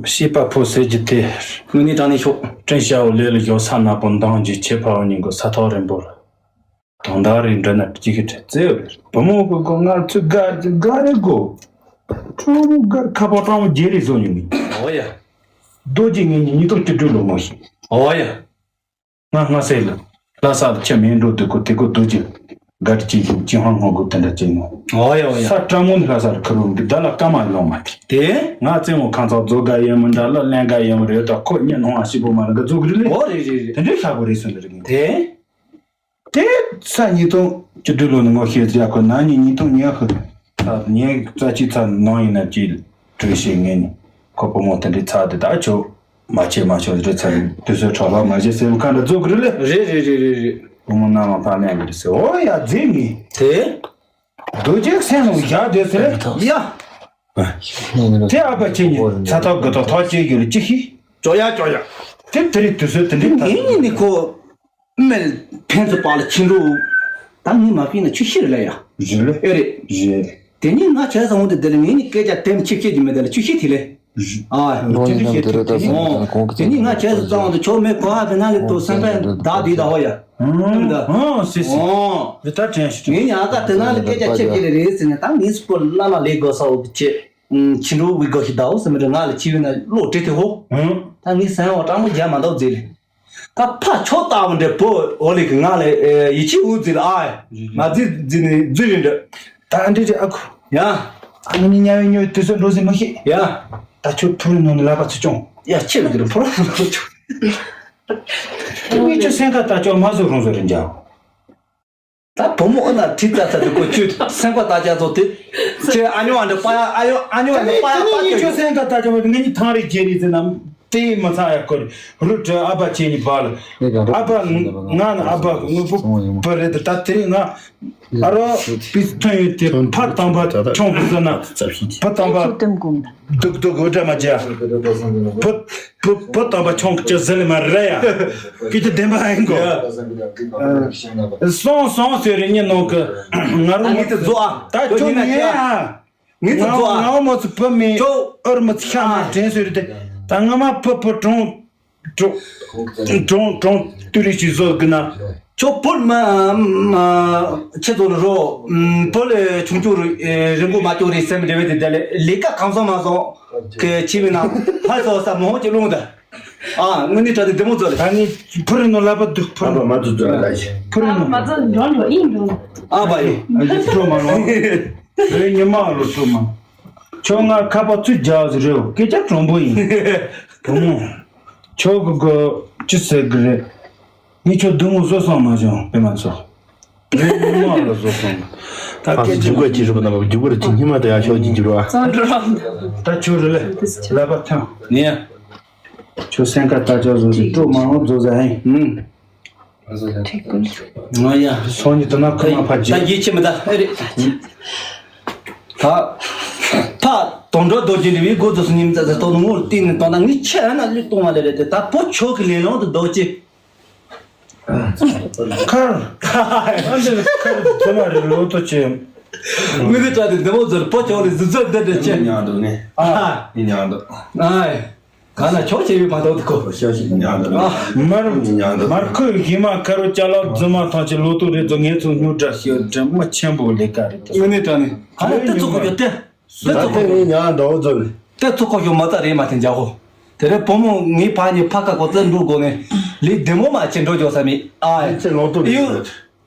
ཤེས་པ་ཕོ་ཟེར་གྱི་དེ། དངོས་གནས་དྲང་གནས་ཤོག་སྤྲིན་ཤར་བ་ལས་ལ་ཞོག་ས་ནག་པོ་མདངས་ཀྱི་ཆེ་ཕ་བ་ཉིན་གོ་ས་ཐག་རིང་པོ་ལ། དོང་དག་རིང་འགྲོ་ན་ཅི་ཤི་ཁྲི་བརྩེ་བ་རེད། བུ་མོ་གི་གོ་ངར་ཚུ་དགའ་ཅི་དགའ་རེད་གོ། ཁྲོ་བོ་དགའ་ཁ་པོ་སྤྲང་བོ་རྒྱལ་རེད་བཟོ་མྱོང་མིན། ཨོ་ཡ། རྡོ་རྗེ་ངེད་གཉིས་ཉིས་སྟོང་བཅུ་དྲུག་ལོ་ངོ་ཤེས། ཨོ་ཡ། ང་སྔ་སེ་ལ། ལྷ་ས་ལ་ཁྱི་མེད་འགྲོ་དུས་ཀོ་དེ་ཀོ་རྡོ་རྗེ། དགའ་རི་ཅི་ཤོད་ཅི་ཧང་ཧང་གོ་དེ་འདྲ་ཅི་ནོ། ཨོ་ཡ་ཨོ་ཡ། ས་སྤྲ་མོ་ནི་ལྷ་ས་ལ་ཁུར་འོང་གི་ད་ལ་ཀ་མ་ཡོང་མ་ཐི། དེ། ང་བཙན་བོ་ཁང་ཚག་རྫོགས་དགའ་ཡེ་མི་འདྲ་ལ་ལན་དགའ་ཡེ་མི་རེད་ད་ཁོ་ཉན་ཧོང་ཨ་ཤི་པོ་མ་ར་ག་རྫོགས་གི་རེད་ལེ། ཨོ་རེད་རེད་རེད། དེ་འདྲའི་ཤ་པོ་རེད་སོང་རེད་གི། དེ། དེ་ས་ཉིས་སྟོང་བཅུ་དྲུག་ལོ་ནས་ངོ་ཤེས་ཟེར་ཡ་ཁོ་ན་ནི་ཉིས་སྟོང་ཉི་ཤུ་ཚ་ཉིན་རྩ་གཅིག་ཚ་ནང་ཡིན་ན་ཅི་གྲོས་བཤད་ངེས་ནི་ཁོ་བུ་མོ་དེ་འདྲའི་ཚ་དེ་ད་ཆོ་མ་ཆེ་མ་ཆོ་རེ་ཚ་དུས་ཚོད་འཕྲོ་བརླག་མ་བྱེད་ཟེར་བུ་ཁ་འདྲ་རྫོགས་གི་རེད་ལེ། རེད་རེད་རེད་རེད་རེད། བུ་མོ་ན་མ་ཕ་ནས་གི་རེད་ཟེར་ཨོ་ཡ་རྫིག་ནི། དེ། རྡོ་རྗེ་སེང་ལོ་བཞག་དེ་ཟེར་ཡ། དེ་ཨ་ཕ་ཁྱེད་ཉིད་ཚ་ཐག་དགུ་ཐག་ཐག་བཅད་ཡོད་ལ་ཅི་ཤི། ཅོ་ཡ་ཅོ་ཡ། དེ་དེ་རིང་དུས་ཚོད་དེ་འདྲའི་ངེད་གཉིས་ནི་ཁོ། སྨན་ཕན་ཚུན་བར་ལ་ཕྱིན་འགྲོ། ད་ངས་མ་ཕིན་ན་ཆུ་ཤི་རེད་ལ་ཡ། རེད་ལེ། ཨེ་རེད། རེད། དེ་ནས་ང་བྱས་སོང་དེ་དེ་ལ་ངས་ནི་སྐད་ཆ་དེམ་ཆིབ་ཤེས་ཀྱི་མེད་དེ་ལ་ཆུ་ཤི་དེ་ལེ། ཨ། ལོ་ཡིན་ནམ་དེ་རེད་ད་སོང་དེ་ནི་ང་བྱས་སོང་ཙང་དུ་ཆོག་མེད་གོ་ཧ་བེ་ན་ལེ་ཏོ་སེམས་པ་ད་དེ་ད་ཧོ་ཡ། ཨང་ཨང་སི་སི། ཨོ། རེད་ད་དྲན་ཤི། ངས་ཡང་ཀ་དེ་ན་ལེ་སྐད་ཆ་ཆིབ་ཤེས་རེད་རེད་ཟེར་ནས་ད་ངས་སུ་པོ་ལ་ལ་ལེ་གོ་ས་འོ་གི་ཆེ། ཕྱི་འགྲོ་བི་གོ་ཤི་ད་འོ་སེམས་རེད་ང་ལ་ཆི་བེ་ན་ལོ་དྲེ་དེ་ཧོ། ཨང་། ད་ངས་སེམས་འོ་སྤྲང་མོ་རྒྱ་མ་འདོག་ཟེར་ལེ། ད་ཕ་ཆོ་ལྟ་བུ་འདྲ་པོ་འོ་ལེ་གི་ང་ལ་ཡི་ཆི་འུ་ཛི་ལ་ཨ། མ་ཛི་ཛི་ནི་ཛི་རི་འདྲ། ད་ཨ་འདྲི་རེ་ཨ་ཁུ། ཡ། ཨ་ནི་ཉ་ཡོ་ཉོ་དུས་ཚོད་འགྲོ་ཟིན་མ་ཤེས། ཡ། ད་ཁྱོད་ཕུ་རུ་ནང་ནས་ལབ་པ་ཚུ་ཅོང་། ཡ་ཆེ་ལ་གི་རུ་ཕུ་རུ་ནང་ནས་ཅོང་། ངས་ཁྱོད་སེམས་ཁ་ད་ཅོག་མ་བཟོ་རུང་བཟོ་རེ་འཇག་ད་བུ་མོ་ཨ་ན་ཁྲིད་ཙ་ཙ་དུ་ཀོ་ཅུ་སེམས་པ་ལྟ་ཅག་ཚོ་དེ། ཁྱེད་ཨ་ཉོ་ཨ་འདྲ་པ་ཡ་ཨ་ཡོ་ཨ་ཉོ་ཨ་འདྲ་པ་ཡ་ད་ཉིད་ཁྱོད་སེམས་ཁ་ལྟ་ཅག་མ་ང་གཉིས་ཐང་རེ་ཁྱེད་རེད་ཟེར་ན་དེ་མ་ཚང་ཡ་ཀོ་རུ་ཏྲ་ཨ་ཕ་ཁྱེད་གཉིས་བ་ལ་ཨ་ཕ་ང་ན་ཨ་ཕ་དངོས་པོ་བུ་རེད་ད་དེ་རིང་ང་ཨ་རོ་པིས་ཐོན་ཡོད་དེ་ཕ་དང་པ་ཆུང་བུ་ཟེར་ན་ཕ་དང་པ། སྡུག་སྡུག་འོ་འདྲ་མ་བྱ། བུ་བུ་བུ་དམ་པ་ཆུང་ཀི་ཅི་ཟེར་ལེ་མ་རེད་ཡ། ཀི་ཅི་བདེན་པ་ཨེ་གོ། སོང་སོང་ཟེར་རེ་ཉེ་ནོ་ཀི། ང་རུ་ངི་ཏི་ཛོ་ཨ། ད་ཁྱོད་ཉེ་ཨ། ངི་ཏི་ཛོ་ཨ། ང་མོ་ཚུ་བུ་མེ་ཁྱོད་ཨར་མ་ཚུ་ཤ་མ་དྲན་ཟེར་རེ་དེ། ད་ང་མ་བུ་བུ་གྲོང་། གྲོང་གྲོང་གྲོང་ཏུ་རི་ཞིག་བཟོ་གི་ན། ཁྱོད་བུ་མ་མ་ཁྱེད་ཚོ་ལ་རོ། བུ་ལས་ཆུང་ཆུང་རེ་རིང་པོ་མ་ཅོ་རེ་སེམས་འདྲེ་བའི་དེ་དེ་ལས་ལས་ཀ་གང་སོང་མ་སོང་། ཁྱེད་ཆི་བི་ན་ཕ་ཚོ་ས་མོ་ཧོ་ཅི་ལུང་ད། ཨ་དངོས་གནས་དྲ་དེ་བདེ་མོ་ཚོ་ལ། ད་ནི་ཕུ་རི་ནོ་ལ་པ་དུ་ཕུ་རི་ནོ་མ་ཚོ་ཚོ་ལ་ཞེ། ཕུ་རི་ནོ་མ་ཚོ་འགྲོ་འགྲོ་ཨིན་འགྲོ། ཨ་བ་ཡི། ཨ་ཅི་ཕྲོ་མ་ལོ། རེ་ཉི་མ་ལོ་ཕྲོ་མ། ཁྱོད་ང་ཁ་པ་ཚུ་རྒྱག་ཟེར་རེད་སྐད་ཆ་དྲང་པོ་ཡིན། བུ་མོ། ཁྱོད་གི་གོ་ཅི་ཟེར་གི་རེད། ངས་ཁྱོད་སྡུག་མོ་བཟོ་སོང་མ་བྱུང་པད་མ་ཚོ། ངས་ཉི་མ་ལ་བཟོ་སོང་། ད་ཕ་སྐད་ཆ་རྒྱུག་པ་ཅི་རེད་པ་ན་རྒྱུག་པ་རེད་ཅི་ཉི་མ་དེ་ཡང་ཤོག་ཅི་རྒྱུག་ར། ད་ཁྱོད་རེད་ལེ། ལབ་པ་ཐོན། ནི། ཁྱོད་སེམས་ཁ་ལྟ་ཅག་བཟོ་ཟིག་སྤྲོ་མང་བོ་བཟོ་ཟ་ཧེ། ཨུམ། ང་ཡ། སོང་ཉི་དུ་ན་ཁོ་མ་ཕ་ཅི། ད་ཡིད་ཆེས་མི་ད་ཨེ་རེད། ད། ད་དོན་གྲུབ་རྡོ་རྗེ་འདྲ་བའི་སྒོ་དུ་སུ་ཉིམ་ཙག་ཙག་ཏོ་ནུ་མོར་བལྟས་ནས་དོན་དག་ངས་ཆེ་ན་ལུས་གཏོང་བ་ལས་རེད་དེ་ད་བུ་ཆོག་གི་ལས་ལོང་དུ་རྡོ་རྗེ། ཁར། ཨ་འདི་ཁར་ཙི་མ་རེ་ལོ་ཏོ་ཆེ། མི་དེ་ཏྲ་དེ་འདི་མོ་ཟོར་པོ་ཆོག་རེ་ཟི་ཟོར་འདི་འདྲ་ཆེ། ཉང་འདུག་ནི། ཨ། ནི་ཉང་འདུག་ཨ། ག་ན་ཆོག་ཆེ་བའི་མ་གཏོགས་དེ་ཁོ། ཤ་ཤི་ཉང་འདུག་ཨ། མར། ཉང་འདུག་མར་ཁོས་ཧི་མ་ཁ་རུ་ཅ་ལག་ཙི་མ་ཐང་ཆེ་ལོ་ཏོ་རེ་ཙོ་ངེ་ཚོ་སྨྱུག་འདྲ་ཤི་འདྲ་མ་ཆེན་པོ་ལས་ཀ་རེད་དེ། ངི་ནི་ཏྲ་ནི། ག་ན་དེ་ཚོ་ཁོ་ཡོད་དེ། ད་ལྟ་ངས་ཉག་འདྲ་བོ་བཟོ་ནས། ད་ཚུགས་ཁོ་ཞོག་མ་རྩ་རེད་མ་དེ་འཇག་གོ། དེ་རེད་བུ་མོ་ངའི་ཕ་ཉིད་ཕ་ཁ་གོ་རྩལ་འགྲུག་གོ་ནས་ལི་བདེ་མོ་མ་བྱེད་འགྲོ་འཇོག་ས་མི་ཨ། ཁྱེད་ལོག་ཏུ་ཡོད།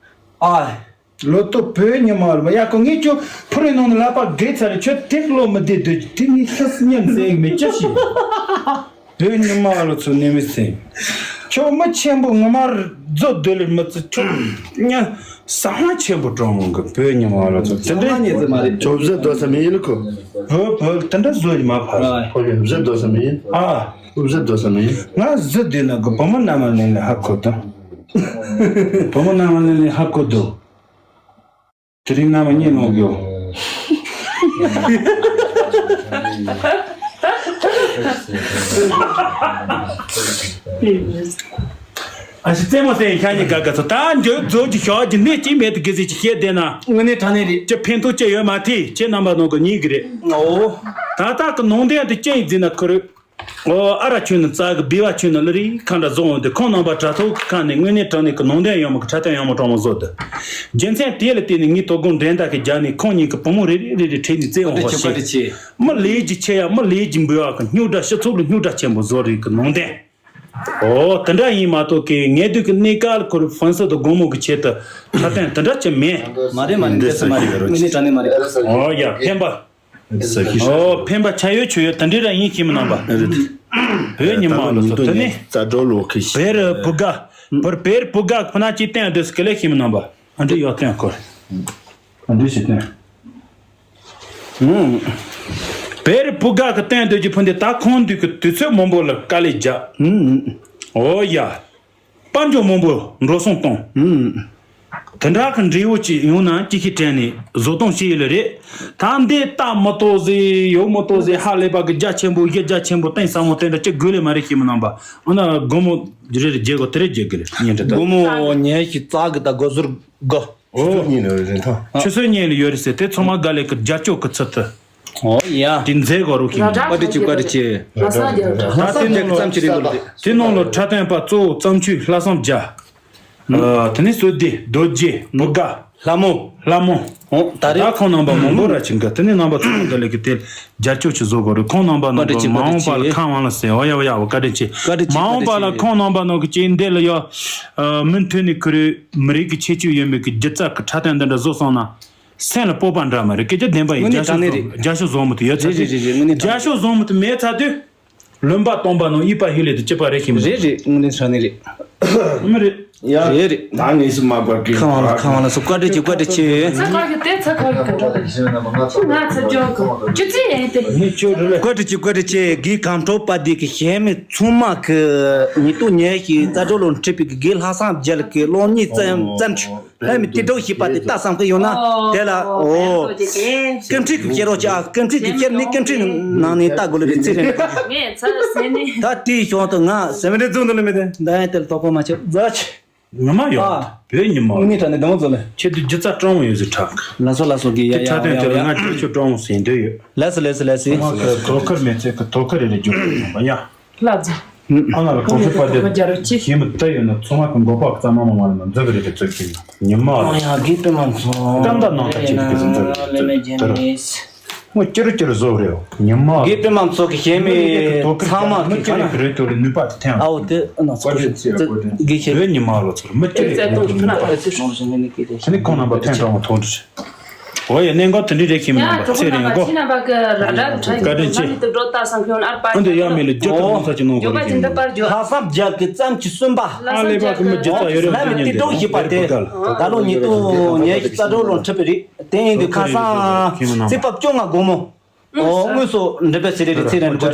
ཨ། ལོ་ཏོ་བོད་ཉི་མ་རུ་མ་ཡ་གོ་ངས་ཁྱོད་ཕུ་རེ་ནང་ནས་ལག་པ་བགད་ཚར་རེད་ཁྱོད་དེ་བློ་མི་བདེ་སྡོད་ཀྱི་དེ་ངས་ཤི་སྙམ་ཟེར་མི་ཅི་ཞིག་བོད་ཉི་མ་ལོ་ཚོ་ནི་མི་སེམས། ཁྱོད་མི་ཆེན་པོ་ངོ་མར་རྫོ་སྡོད་ལེར་མི་ཚེ་ཁྱོད་ཉ་ས་ཧང་ཆེན་པོ་གྲོང་མོ་གི་བོད་ཉི་མ་ལོ་ཚོ་དེ་འདྲའི་ཉེ་ཚེ་མ་རེད། ཁྱོད་བཟོད་སྡོད་ས་མི་ཡིན་ལ་ཁོ། བོད་བོད་དེ་འདྲ་བཟོ་ཡི་མ་ཕར། ཁོ་ཡོད་བཟོད་སྡོད་ས་མི་ཡིན། ཨ། བཟོད་སྡོད་ས་མི་ཡིན། ང་བཟོད་སྡོད་ན་གི་བུ་མོ་མནའ་མ་ལེན་ལེ་ཧ་གོ་དོ། བུ་མོ་མནའ་མ་ལེན་ལེ་ཧ་གོ་དོ། དེ་རིང་རྣམ་པ་གཉིད་ལོག་གི་ཡོད། ཨ་ཞེ་རྩེད་མོ་རྩེ་ཡིན་ཤ་ཉེ་དགའ་དགའ་ཚོ་ད་འགྱོད་རྫོགས་ཀྱི་ཞོགས་ཀྱི་གནས་གཅིག་མེད་དུ་དགེ་ཟིག་ཅིག་བཤད་བསྡད་ན། དངོས་གནས་དྲང་གནས་རེད། ཅི་ཕན་ཐོགས་ཅི་ཡོད་མ་ཐེ་ཁྱེད་རྣམ་པ་ནང་གི་གཉིས་ཀྱི་རེད། ཨོ། ད་ལྟ་གི་ནང་དོན་དེ་ཅི་ཡིན་ཟེར་ན་ཁོ་རེད། ཨོ་ཨ་ར་ཆོས་ནི་རྩ་གི་སྦི་བ་ཆོས་ནི་ལ་རི་ཁ་འདྲ་བཟོ་འོང་དུས་ཁོང་རྣམ་པ་དྲ་ཐོག་གི་ཁ་ནས་དངོས་གནས་དྲང་གནས་ཀྱི་ནང་དོན་ཡོད་མོ་གི་འཁྲབ་སྟོན་ཡོད་མོ་གྲོགས་མོ་བཟོ་དུས། རྒྱུ་མཚན་དེ་ལ་བརྟེན་ནས་ངས་དོ་དགོང་འགྲན་ཟླ་གི་རྒྱབ་ནས་ཁོང་གཉིས་ཀྱི་བུ་མོ་རེ་རེ་རེ་རེ་ཁྲིད་ནས་བཙལ་འོང་བ་བཀའ་དྲིན་ཆེ། མི་ལས་ཀྱི་ཆེ་ཡ་མི་ལས་ཀྱི་འབུལ་བ་གི་སྨྱུག་འདྲ་ཕྱི་ཚུགས་ལ་སྨྱུག་འདྲ་ཆེན་པོ་བཟོ་རེས་ཀྱི་ནང་དོན། ཨོ་དེ་འདྲ་ཡིན་མ་གཏོགས་ཀྱི་ངས་དུས་ཀྱི་གནས་སྐབས་ཁོར་ཧྥན་སི་དང་དགོང་མོ་གི་ཆེད་དུ་འཁྲབ་སྟོན་དེ་འདྲ་ཅི་མེད། མ་རེད་མ་རེད་འདི་འདི་སུ་མ་རེད་དངོས་གནས་དྲང་གནས་མ་རེད། ཨོ་ཡ་ཕན་པ། ཨོ་ཕན་པ་ཆ་ཡོད་ཆོས་ཡོད་དེ་འདྲའི་ར་ཡིན་ཤེས་མི་རྣམ་པ། བོད་ཉི་མ་ལོ་ཚོ་དེ་ནི། རྩ་འགྲོ་ལོ་ཁི་ཤི། བེར་བུ་ག་བར་བེར་བུ་ག་ཕུ་ན་ཅི་བསྟན་འདོད་སྐལ་ལེ་ཤེས་མི་རྣམ་པ། ཨ་འདྲི་ཡོད་བསྟན་ཁོར། ཨ་འདྲི་ཞིག་བསྟན། བེར་བུ་ག་གི་བསྟན་འདོད་ཀྱི་ཕུ་འདི་ད་ཁོང་འདུས་ཀྱི་དུས་ཚོད་མང་པོ་ལ་དཀའ་ལས་རྒྱག་ཨོ་ཡ། དཔལ་འབྱོར་མང་པོ་འགྲོ་སོང་གཏོང་། དེ་འདྲ་གི་འབྲས་བུ་ཅིག་ཡོང་ན་ཅི་ཞིག་དྲན་ནས་བཟོ་གཏོང་བྱེད་ཡོད་ལེ་རེད། ད་འདི་ལྟ་མི་ཏོག་ཟེ་ཡོད་མི་ཏོག་ཟེ་ཧ་ལས་པ་གི་རྒྱ་ཆེན་པོ་གཞི་རྒྱ་ཆེན་པོ་གཏིང་ཟབ་མོ་དེ་འདྲ་ཅི་དགོས་ལེ་མ་རེད་ཤེས་མི་རྣམ་པ། འོ་ན་སྒོར་མོ་རེ་རེ་རྒྱལ་གོ་དེ་རེ་རྒྱལ་གི་རེད་ཉན་འདྲ་ད། སྒོར་མོ་ཉལ་ཞིག་རྩ་གི་ད་སྒོ་ཟུར་སྒོ། ཆུ་ཚོད་གཉིས་ནས་རིན་ཐང་། ཆུ་ཚོད་གཉིས་ལ་ཡོད་རེད་ཟེར་དེ་ཚང་མ་དགའ་ལས་ཀྱི་རྒྱབ་སྐྱོར་གྱི་ཚུལ་དུ། ཨོ་ཡ། དེ་མཛད་དགོས་རུ་ཁྱིམ། བཀའ་དྲིན་ཆེ་བཀའ་དྲིན་ཆེ། ལྷ་ས་རྒྱལ་ལྷ་ས་རྒྱལ་ལྷ་ས་ཙམ་ཅི་རིང་ལོ་རེད། དེ་ནང་ལོ་འཁྲབ་སྟོན་པ་གཙོ་བོ་བརྩམས་ཆོས་ལྷག་བསམ་རྒྱ། ཨ་དེ་ནས་བསོད་བདེ་རྡོ་རྗེ་བུ་དགའ། ལྷ་མོ། ལྷ་མོ། ཨོ་ད་རེད། ད་ཁོང་རྣམ་པ་མང་པོ་ར་ཕྱིན་གི་དེ་ནས་རྣམ་པ་ཚོ་དགའ་ལས་ཀྱི་དེ་རྒྱབ་སྐྱོར་ཆེ་བཟོ་དགོས་རུ་ཁོང་རྣམ་པ་ནང་གི་མ་འོངས་པ་ལ་ཁ་དབང་ལ་ཟེར་ཨོ་ཡ་ཨོ་ཡ་ཨོ་བཀའ་དྲིན་ཆེ། བཀའ་དྲིན་ཆེ་མ་འོངས་པ་ལ་ཁོང་རྣམ་པ་ནང་གི་ཅིག་འདི་ལ་ཡ། མུ་མཐུད་ནས་ཁུ་རུ་མི་རིགས་ཀྱི་ཁྱད་ཆོས་ཡོད་མེད་ཀྱི་སྒྱུ་རྩལ་གྱི་འཁྲབ་སྟོན་འདི་འདྲ་བཟོ་སོང་ན། སེམས་ལ་སྤོབས་པ་འདྲ་མ་རེད་སྐད་ཆ་བདེན་པ་ཡིན། དངོས་གནས་དྲང་གནས་རེད། རྒྱ་ཤོག་བཟོ་མི་ཐུབ་ཡོད་ཚད་རེད་རེད་རེད་དངོས་གནས་དྲང་གནས། རྒྱ་ཤོག་བཟོ་མི་ཐུབ་མེད་ཚར་དུས། ལུང་པ་སྟོང་པ་ནང་ཡིད་པ་ཧི་ལས་དུ་སྐྱིད་པ་རེད་ཤེས་མི་རེད་རེད་དངོས་གནས་དྲང་གནས་རེད། མི་རེད། ཡ་རེད་རེད། ད་ངས་སུ་མ་པར་གི་ཁ་བ་ལ་ཁ་བ་ལ་སོ་བཀའ་དྲིན་ཆེ་བཀའ་དྲིན་ཆེ། ཚ་ཁ་གི་དེ་ཚ་ཁ་གི་ག་འདྲ་ལ་ང་ཚ་ཇོ་གི་ཅི་ཚེ་ཡིན་ཏེ། ངས་ཁྱོད་རེད་ལ། བཀའ་དྲིན་ཆེ་བཀའ་དྲིན་ཆེ་གི་གངས་ཁྲོད་པ་དེ་གི་གཞན་མི་ཚང་མ་གི་ཉིད་དུ་ཉལ་ཞིང་རྩ་འགྲོ་ལོ་འཁྲིད་པའི་གི་གི་ལྷག་བསམ་རྒྱལ་གི་གློག་བརྙན་བཙན་བཙན་ཁྲིད། ལྷ་མི་དེ་འགྲོ་ཞིག་པ་དེ་ལྟ་བསམ་གི་ཡོང་ན་དེ་ལ་ཨོ། ཀུན་འཁྲིག་གི་ཁྱེར་རོགས་ཅག་ཀུན་འཁྲིག་གི་ཁྱེར་ནི་ཀུན་འཁྲིག་ནང་ནས་ལྟ་དགོས་ལ་རེད་ཚེ་རིང་། ངས་ཚ་ཟེར་ནི། ད་དེའི་ཞོར་དུ་ང་ཟེར་མི་འདྲ་བཙུགས་འདུག་ལ་མི་དེ་འདི་ཡང་དེ་ལ་དོགས་པ་མ་ཆགས་རྫ་ཆེ། ངོ་མ་ཡོད་བོད་ཉི་མ་དངོས་གནས་དྲང་གནས་འདི་མོ་བཙུགས་ལ། ཁྱེད་དུ་སྒྱུ་རྩལ་སྤྲང་བོ་ཡོད་ཟེར་གྲགས། ལ་སོ་ལ་སོ་གི་ཡ་ཡ་ཡ་ཡ་ཡ། ཁྱེད་འཁྲབ་སྟོན་དེ་ལ་ང་རྒྱབ་སྐྱོར་སྤྲང་བོ་ཟེར་འདོད་ཡོད། ལ་སོ་ལ་སོ་ལ་སོ། ང་གི་དོ་ཁུར་མེད་ཚད་ཀྱི་དོ་ཁུར་རེ་རེ་རྒྱུགས་དགོས་ཡ། ལ་རྫ། ཨ་ང་ལ་གོང་ཚོད་པ་དེ་ཞེས་མི་ལྟ་ཡོད་ན་ཚོང་བ་གི་མགོ་པག་གཙང་མ་མ་མ་ལ་མ་འཛུལ་གི་རེད་དེ་ཚོད་ཀྱིན་ཉི་མ་ཨ་ཡ་དགེ་སྤེན་མ་མཚོ་སྐམ་དང་ནང་ཐག་ཆོད་ཀྱི་འཛུལ་རེད་དེ་ཚོད་དེར་མོ་ཅི་རུ་ཅི་རུ་བཟོ་རེད་ཉི་མ་དགེ་སྤེན་མ་མཚོ་གི་ཞེས་མི་ཚང་མ་གི་ཁ་ན་རེད་དོ་ལེ་ནུས་པ་དེ་ཐེངས་ཨའོ་དེ་ཨ་ན་ཚོ་གི་ཞེས་བོད་ཉི་མ་ལོ་ཚོར་མི་ཅི་རུ་ཅི་རུ་ནུས་པ་དེ་ནི་ཁོང་རྣམ་པ་ཐེངས་གྲངས་མ་ཐོག་འདྲི། འོ་ཡ། གནད་འགག་དེ་འདྲ་རེད། ཁྱིམ་ནང་པ་ཚེ་རིང་གོ། བཀའ་དྲིན་ཆེ། ལྷག་བསམ་རྒྱ་གི་བརྩམས་ཀྱི་གསུམ་པ། ལྷག་བསམ་རྒྱ་གི་བརྩམས་ཀྱི་གསུམ་པ། ཨ་ལེ་པ་ཀུ་མོ་རྒྱུ་ཚ་ཡོད་རེད། ལྷ་མི་ཏི་ཏོག་ཞིག་པ་དེ་ད་ལོ་ཉིས་སྟོང་ཉི་ཤུ་རྩ་དྲུག་ལོ་འཁྲིད་པ་རེད། དེ་ཡིན་དུས་ཁ་སང་ཚེས་པ་བཅོ་ལྔ་དགོང་མོ། ཨོ་དངོས་སུ་འདྲི་པའི་ཚེ་རེ་རེ་ཚེ་རེ་རེ་འདི་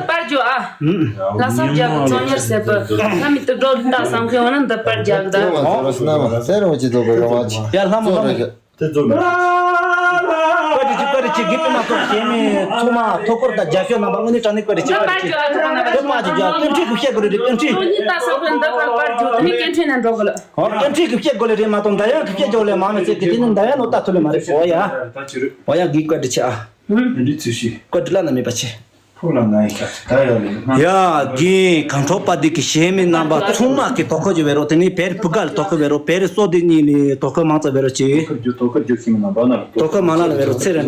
པར་འཇོག་ཨ། ལྷག་བསམ་རྒྱ་གི་བརྩམས་ཉར་ཟེར་པ། ལྷ་མི་ཏི་ཏོག་ལྟ་བསམ་མཁན་འོ་ན་འདི་པར་རྒྱག་ད། ཡ་ལྷ་མོ་ལྷ་མོ། དེ་ཚོ་མེད། བཀའ་དྲིན་ཆེ། བཀའ་དྲིན་ཆེ། དགེ་སྤུན་མ་གཏོགས་གཞན་མི་ཚང་མ་ཐོག་སྐོར་དང་རྒྱབ་སྐྱོར་གནང་བ་དངོས་གནས་དྲང་གནས་བཀའ་དྲིན་ཆེ། བཀའ་དྲིན་ཆེ། བཀའ་དྲིན་ཆེ། སྐྱོན་བྲིས་ཀྱི་བཤད་དགོས་རེད། སྐྱོན་བྲིས། ཨོ་སྐྱོན་བྲིས་ཀྱི་བཤད་དགོས་ལེ་རེད་མ་གཏོགས་འདི་ཡང་གི་བཤད་རྒྱུ་ལེ་མང་མི་ཚེ་གི་དེ་ནི་འདི་ཡང་ནོ་ལྟ་ཐུབ་ལེ་མ་རེད། ཨོ་ཡ། ཨོ་ཡ། དགེ་བཀའ་དྲིན་ཆེ་ཨ། བཀའ་དྲིན་བླ་ན་མེད་པ་ཆེ། ཕུགས་ལ་ང་ཡི་ཁ་ད་ཡོད་ལེ། ཡ་རྒན་གངས་ཁྲོད་པ་འདི་གི་གཞན་མི་རྣམ་པ་ཚང་མ་གི་དོ་ཁུར་ཅིག་བེ་རོགས། དེ་ནི་བེར་བུ་གལ་དོ་ཁུར་བེ་རོགས། བེར་སོ་དེ་གཉིས་ནི་དོ་ཁུར་མང་ཙམ་བེ་རོགས་ཅིག་དོ་ཁུར་མང་ལ་ལ་བེ་རོགས་ཚེ་རིང་